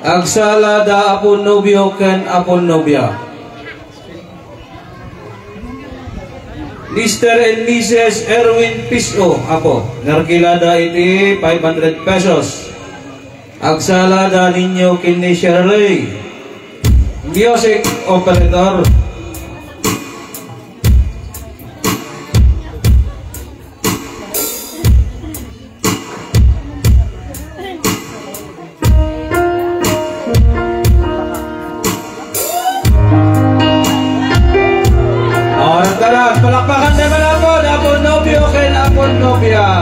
Agsala da apo nobio ken apo nobia. Mister and Missus Erwin Piso, apo, narkilada iti five hundred pesos. Agsalada ninyo ken ni Shirley. Music operator. O, tara, palakpakan tayo man apo, apo nobio ken apo nobia.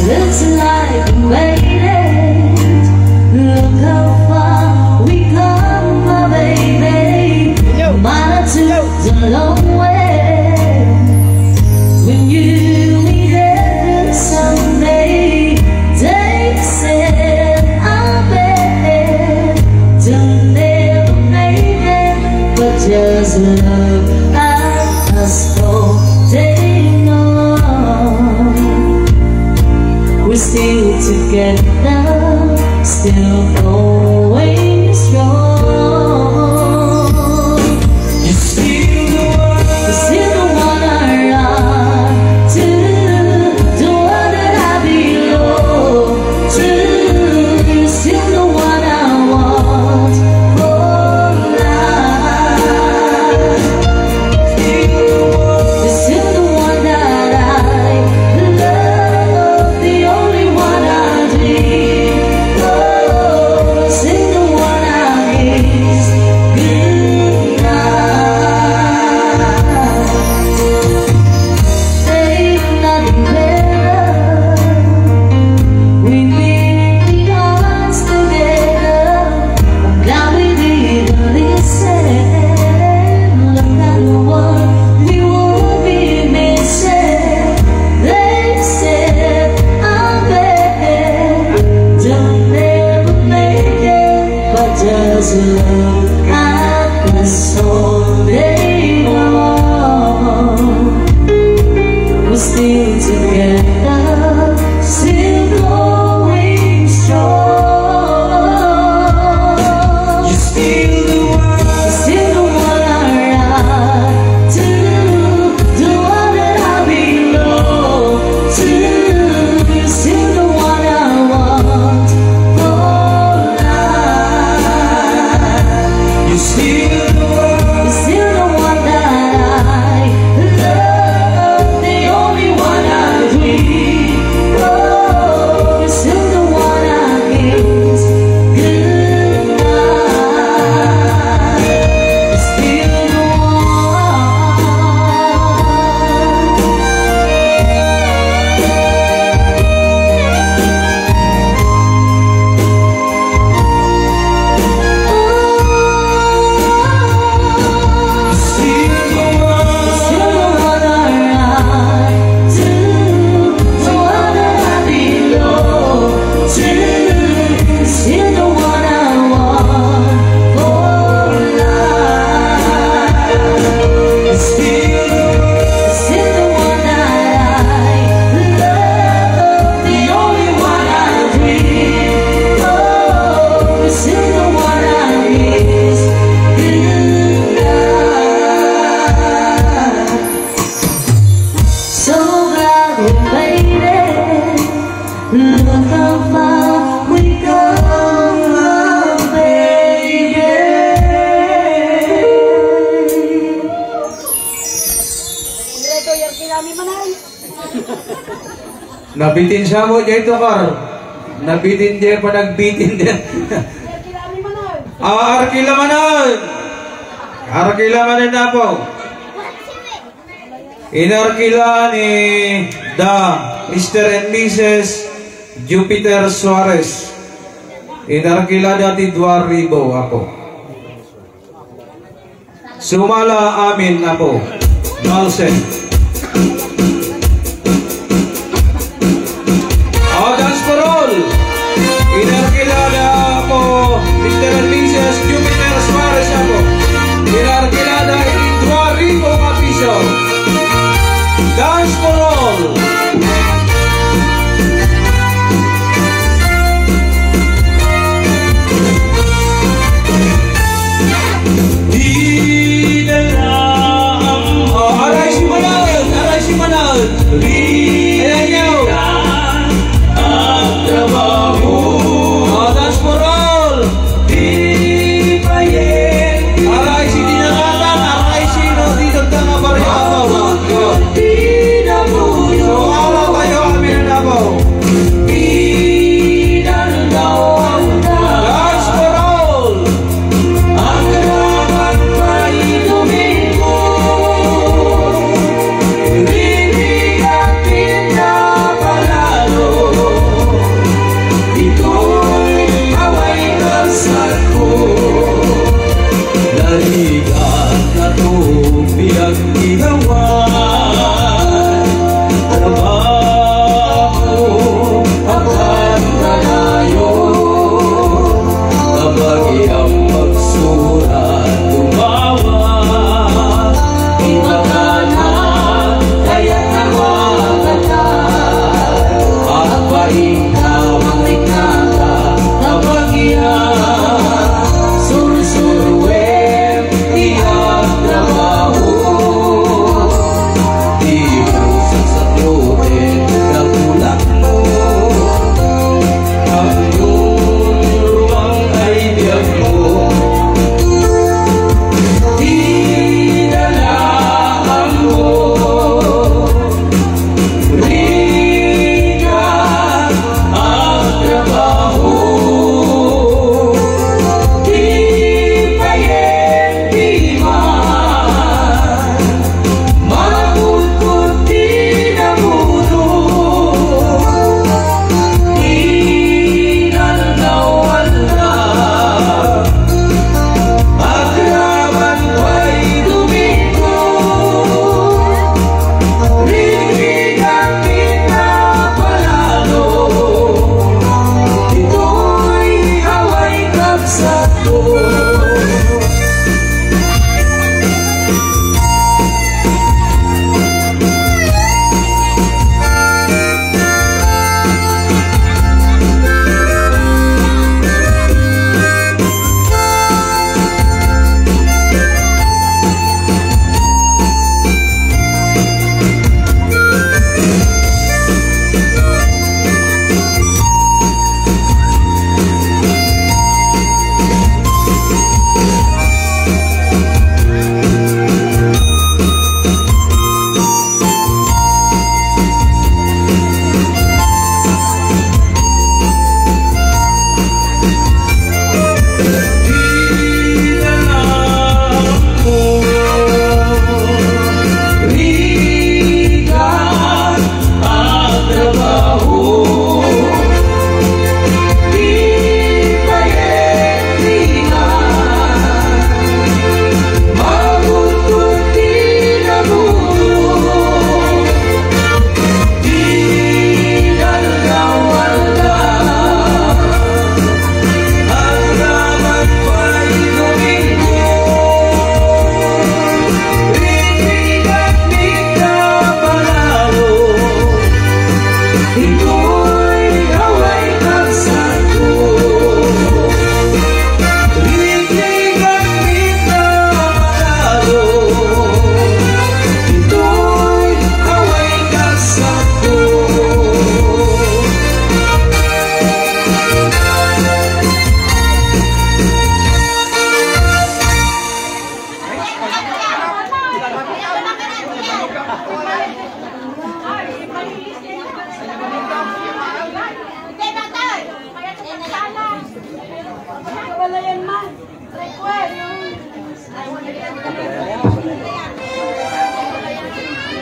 Looks like we made it. Look how far we come, my baby. Mana took the long way. When you meet it someday, they said, I bet they'll never make it, but just look at us holding on. We're still together, still going strong. You're still the one. You're still the one I run to, the one that I belong to. You're still the one I want for life. You're still the one that I love, the only one I dream of, still the one I kiss goodnight. Ain't nothing better. We build the odds together. I'm glad we didn't listen. Look at what we will be missing. They said, I bet they'll never make it, but just look at us all day long. We're still together, still going strong. You're still the one. You're still the one I run to, the one that I belong to. You're still the one I want for life. You're still the one. You're still the one that I love, the only one I dream of. You're still the one I kiss goodnight. You're still the one. Still the one that I love, the only one I dream of, still the one I miss. Goodnight. So glad we made it. Look how far we come, my baby. Diretso, Yerky, kami manay. Nabitin siya mo, jay tukar. Nabitin jay panagbitin din. Arkila manen. Arkila manen, apo. Inarkila ni da Mister and Missus Jupiter Suarez. Inarkila da ti dua ribu, apo. Sumala amin, apo. Dalsen.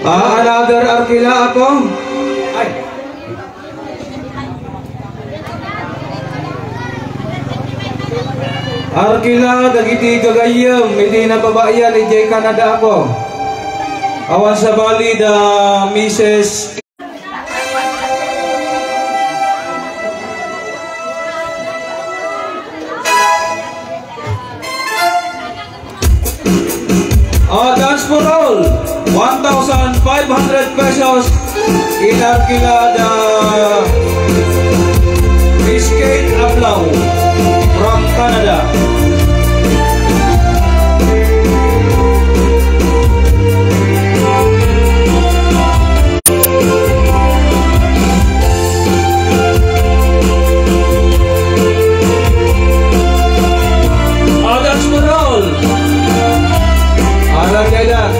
Ah, another Arkila, Apo. Ay. Arkila dagiti gagayyem iti nababayan idiay Canada, Apo. Awan sabali da Missus Ah, dance for all, one thousand five hundred pesos in Arkila da Miss Kate Ablao from Canada. Adal Sumurol. Adal kailan.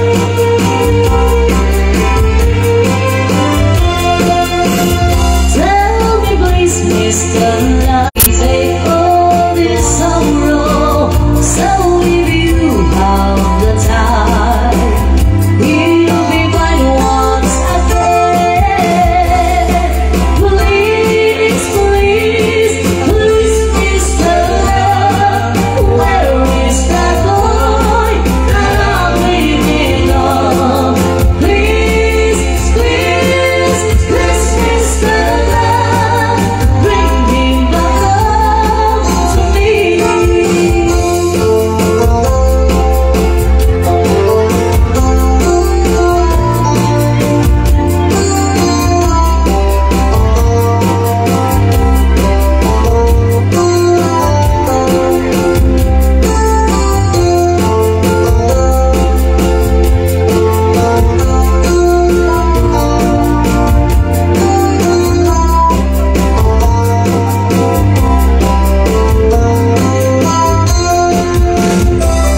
Tell me please, Mister Love, take all this sorrow, so if you have the time, we'll be fine once again. Please, please, please, Mister Love, where is that boy that I'm dreaming of? Please, please, please, Mister Love, bring him back home to me.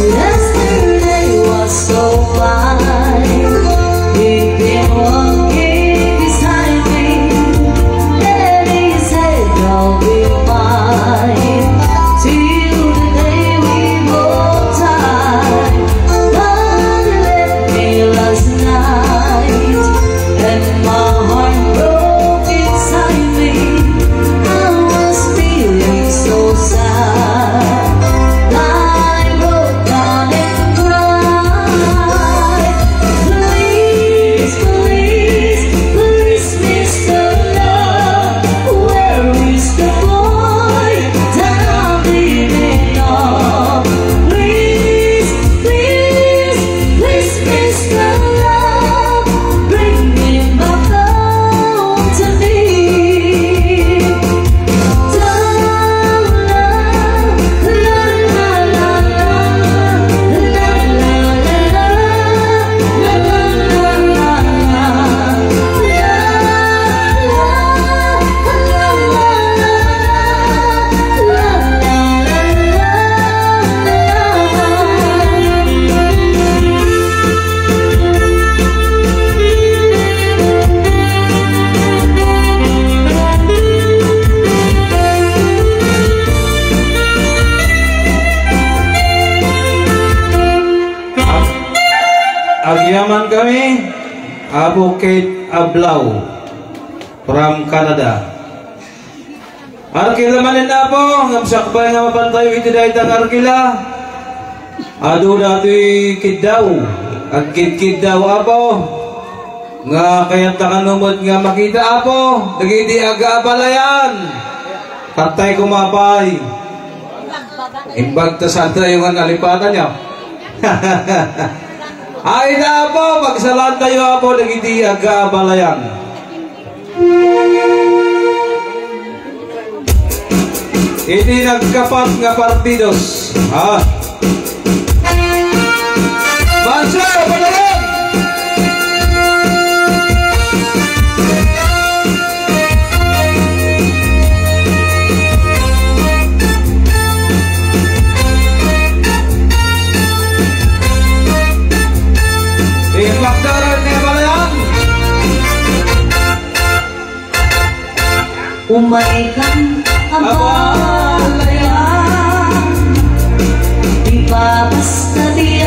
Yesterday was so fine. We've been walking beside me, and he said, "I'll be mine till the day we both die." But he left me last night, and my heart broke inside me. I was feeling so sad. I broke down and cried. Please, please, please, Mister Love, where is the boy that I'm dreaming of? Please, please, please, Mister Love, bring him back home to me. Ag-, agyamankami, Apo Kate Ablao from Canada. Arkila manen, Apo, ngem sakbay nga mapantayo iti dayta nga Arkila. Adu datoy kiddaw, agkidkiddaw, Apo, nga kayatna kano met nga makita, Apo, dagiti agabalayan. Katay koma pay. Imbag ta saantayo nga nalipatan, ya. Ay na, Apo, pagsalaantayo, Apo, dagiti agabalayan. Iti nagkapat nga partidos, ha? Bansa, padayon! Ipagdaran ni Balayan. Umaykan, abalayan, di ba basta di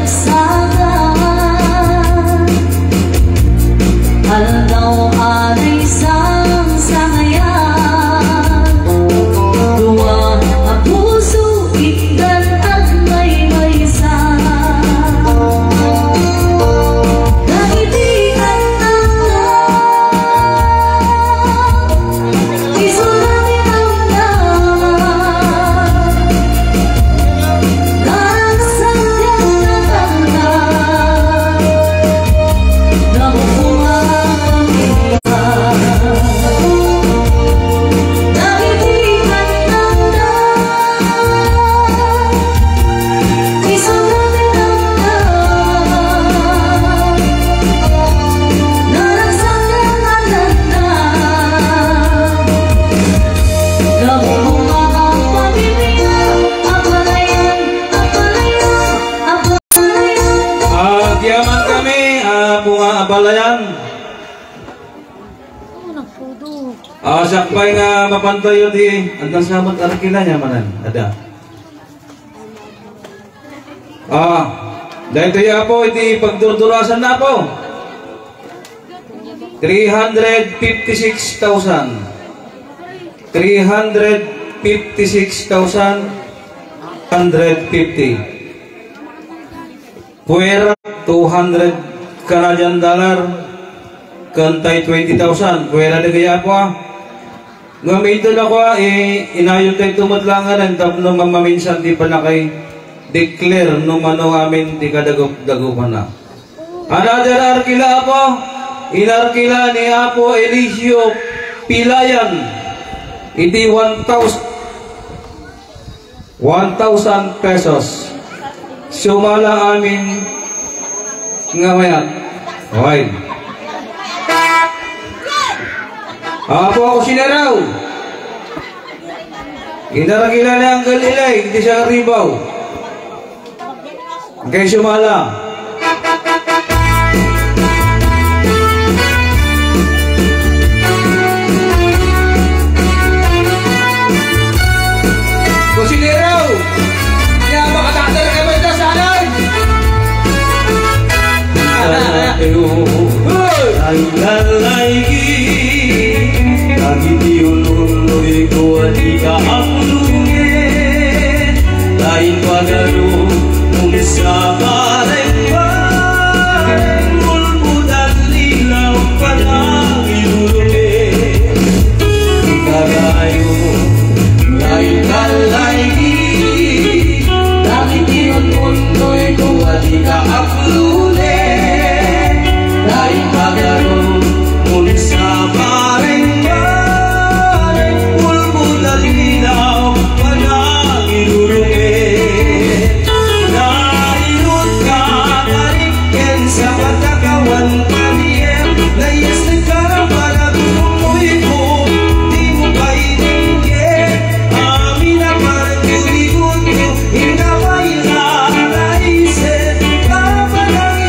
Saka, aldaw a naisangsangayan, dua a puso itdan agmaymaysa. Dagiti annakna, isu laeng ti Agyaman kami, ah, bunga abalayan. Ah, sakbay nga mapantayo ti, adda sa met arkila niya manen, adda. Ah, daytoy, Apo, iti pagdurdurasan na, Apo. Three hundred fifty-six thousand. Three hundred fifty-six thousand hundred fifty. Puwera, two hundred Canadian dollar, ken tay twenty thousand. Puwera dagiti, Apo, ah. Ngem inton ako, ah, i-, inayontayo met laengen tapno mamaminsan ti pannakay-declare no mano amin ti kadagupdagupanna. Another arkila, Apo, inarkila ni Apo Elicio Pilayan iti one thousand. One thousand pesos. Sumala amin nga mayat. Okay. Apo, ako sinaraw. Inarkila ni Uncle Eli, iti siya ribaw. Kay sumala. Kusinero! Kaya makatatar ka ba ito sa alam? Ay, ay, ay, ay, dagiti ulunnoyko a di kaaklongen, lain pagaro, Umsa pareng-pareng, ulbod agdinaw, panangilulume. Ikarayo, nga ikalaigi, dagiti ununnoyko a di kaaklonen, dagiti pagaro, Umsa pareng-pareng, ulbod agdinaw, panangilulume. Nainut ka, tarik ken sa pagkakawan, paniem, layas nagkarang panagumuyko, di mo pay ningke, amin a panagurigutko, inapay la, naisen, kapanang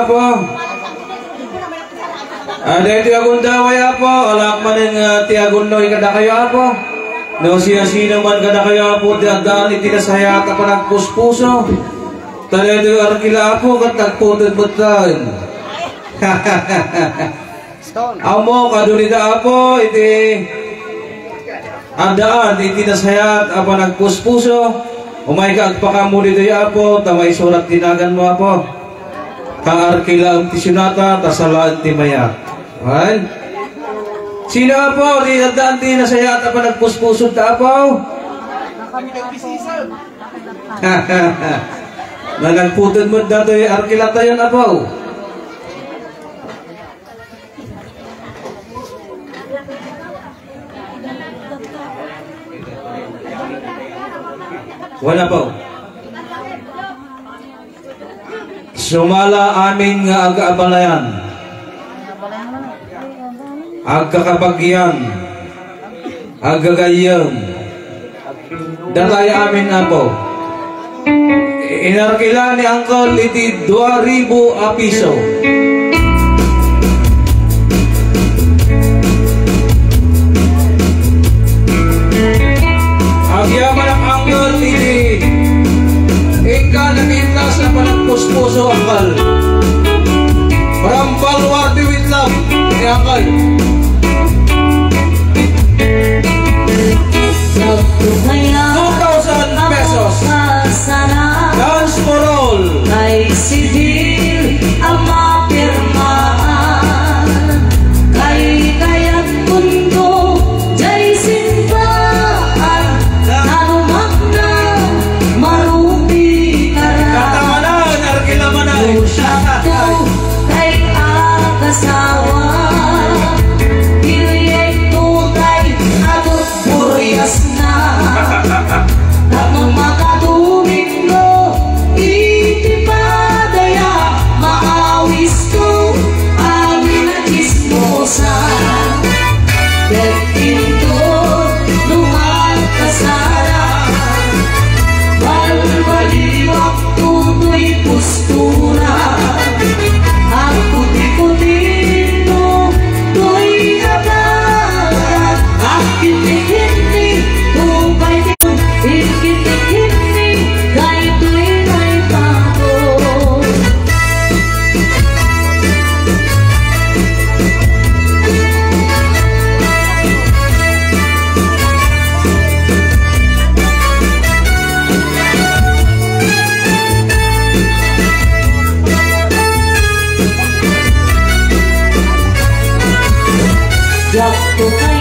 Apo. Ah, daytoy agundaway, Apo, alaak manen nga ti agunnoy kadakayo, Apo. No siasino man kadakayo, Apo, ti addaan iti nasayaat a panagpuspuso. Ta daytoy arkila, Apo, ket nagputed met laeng. Ammo, kadunida, Apo, iti addaan iti nasayaat a panagpuspuso. Umayka agpakaammo ditoy, Apo, ta maisurat ti naganmo, Apo. Kaarkilaem ti sonata, ta salaen ti mayat. Wen? Sino, Apo, ti addaan ti nasayaat a panagpuspuso ta, Apo? Nanagputed met datoy arkilatayon, Apo. Wala pa. Sumala amin nga agaabalayan, agkakabagian, agagayyem. Datay amin, Apo. Inarkila ni Angkel iti dua ribu a piso. Agyamanak, Angkel, iti inka nakintas a panagpuspuso, Angkel. From Baluarte with love, ni Angkel. Two thousand pesos. Dance for all. Kay sidil a mapirmaan, kay kayat punto, jay simbaan, nanumakna, marupi ka ra. Katamanan, arkilamanan. Usakto, kay agasawa, proyekto tay atot puriasna. Tapno makatuminggo iti padaya, maawisko amin a chismosa. Ket inton no agkasara, balbaliwak toy postura. Agputi-puti no toy abara. Agkinni-kinni, tupay ti agkinni-kinni, daytoy tay pato. Diak to kay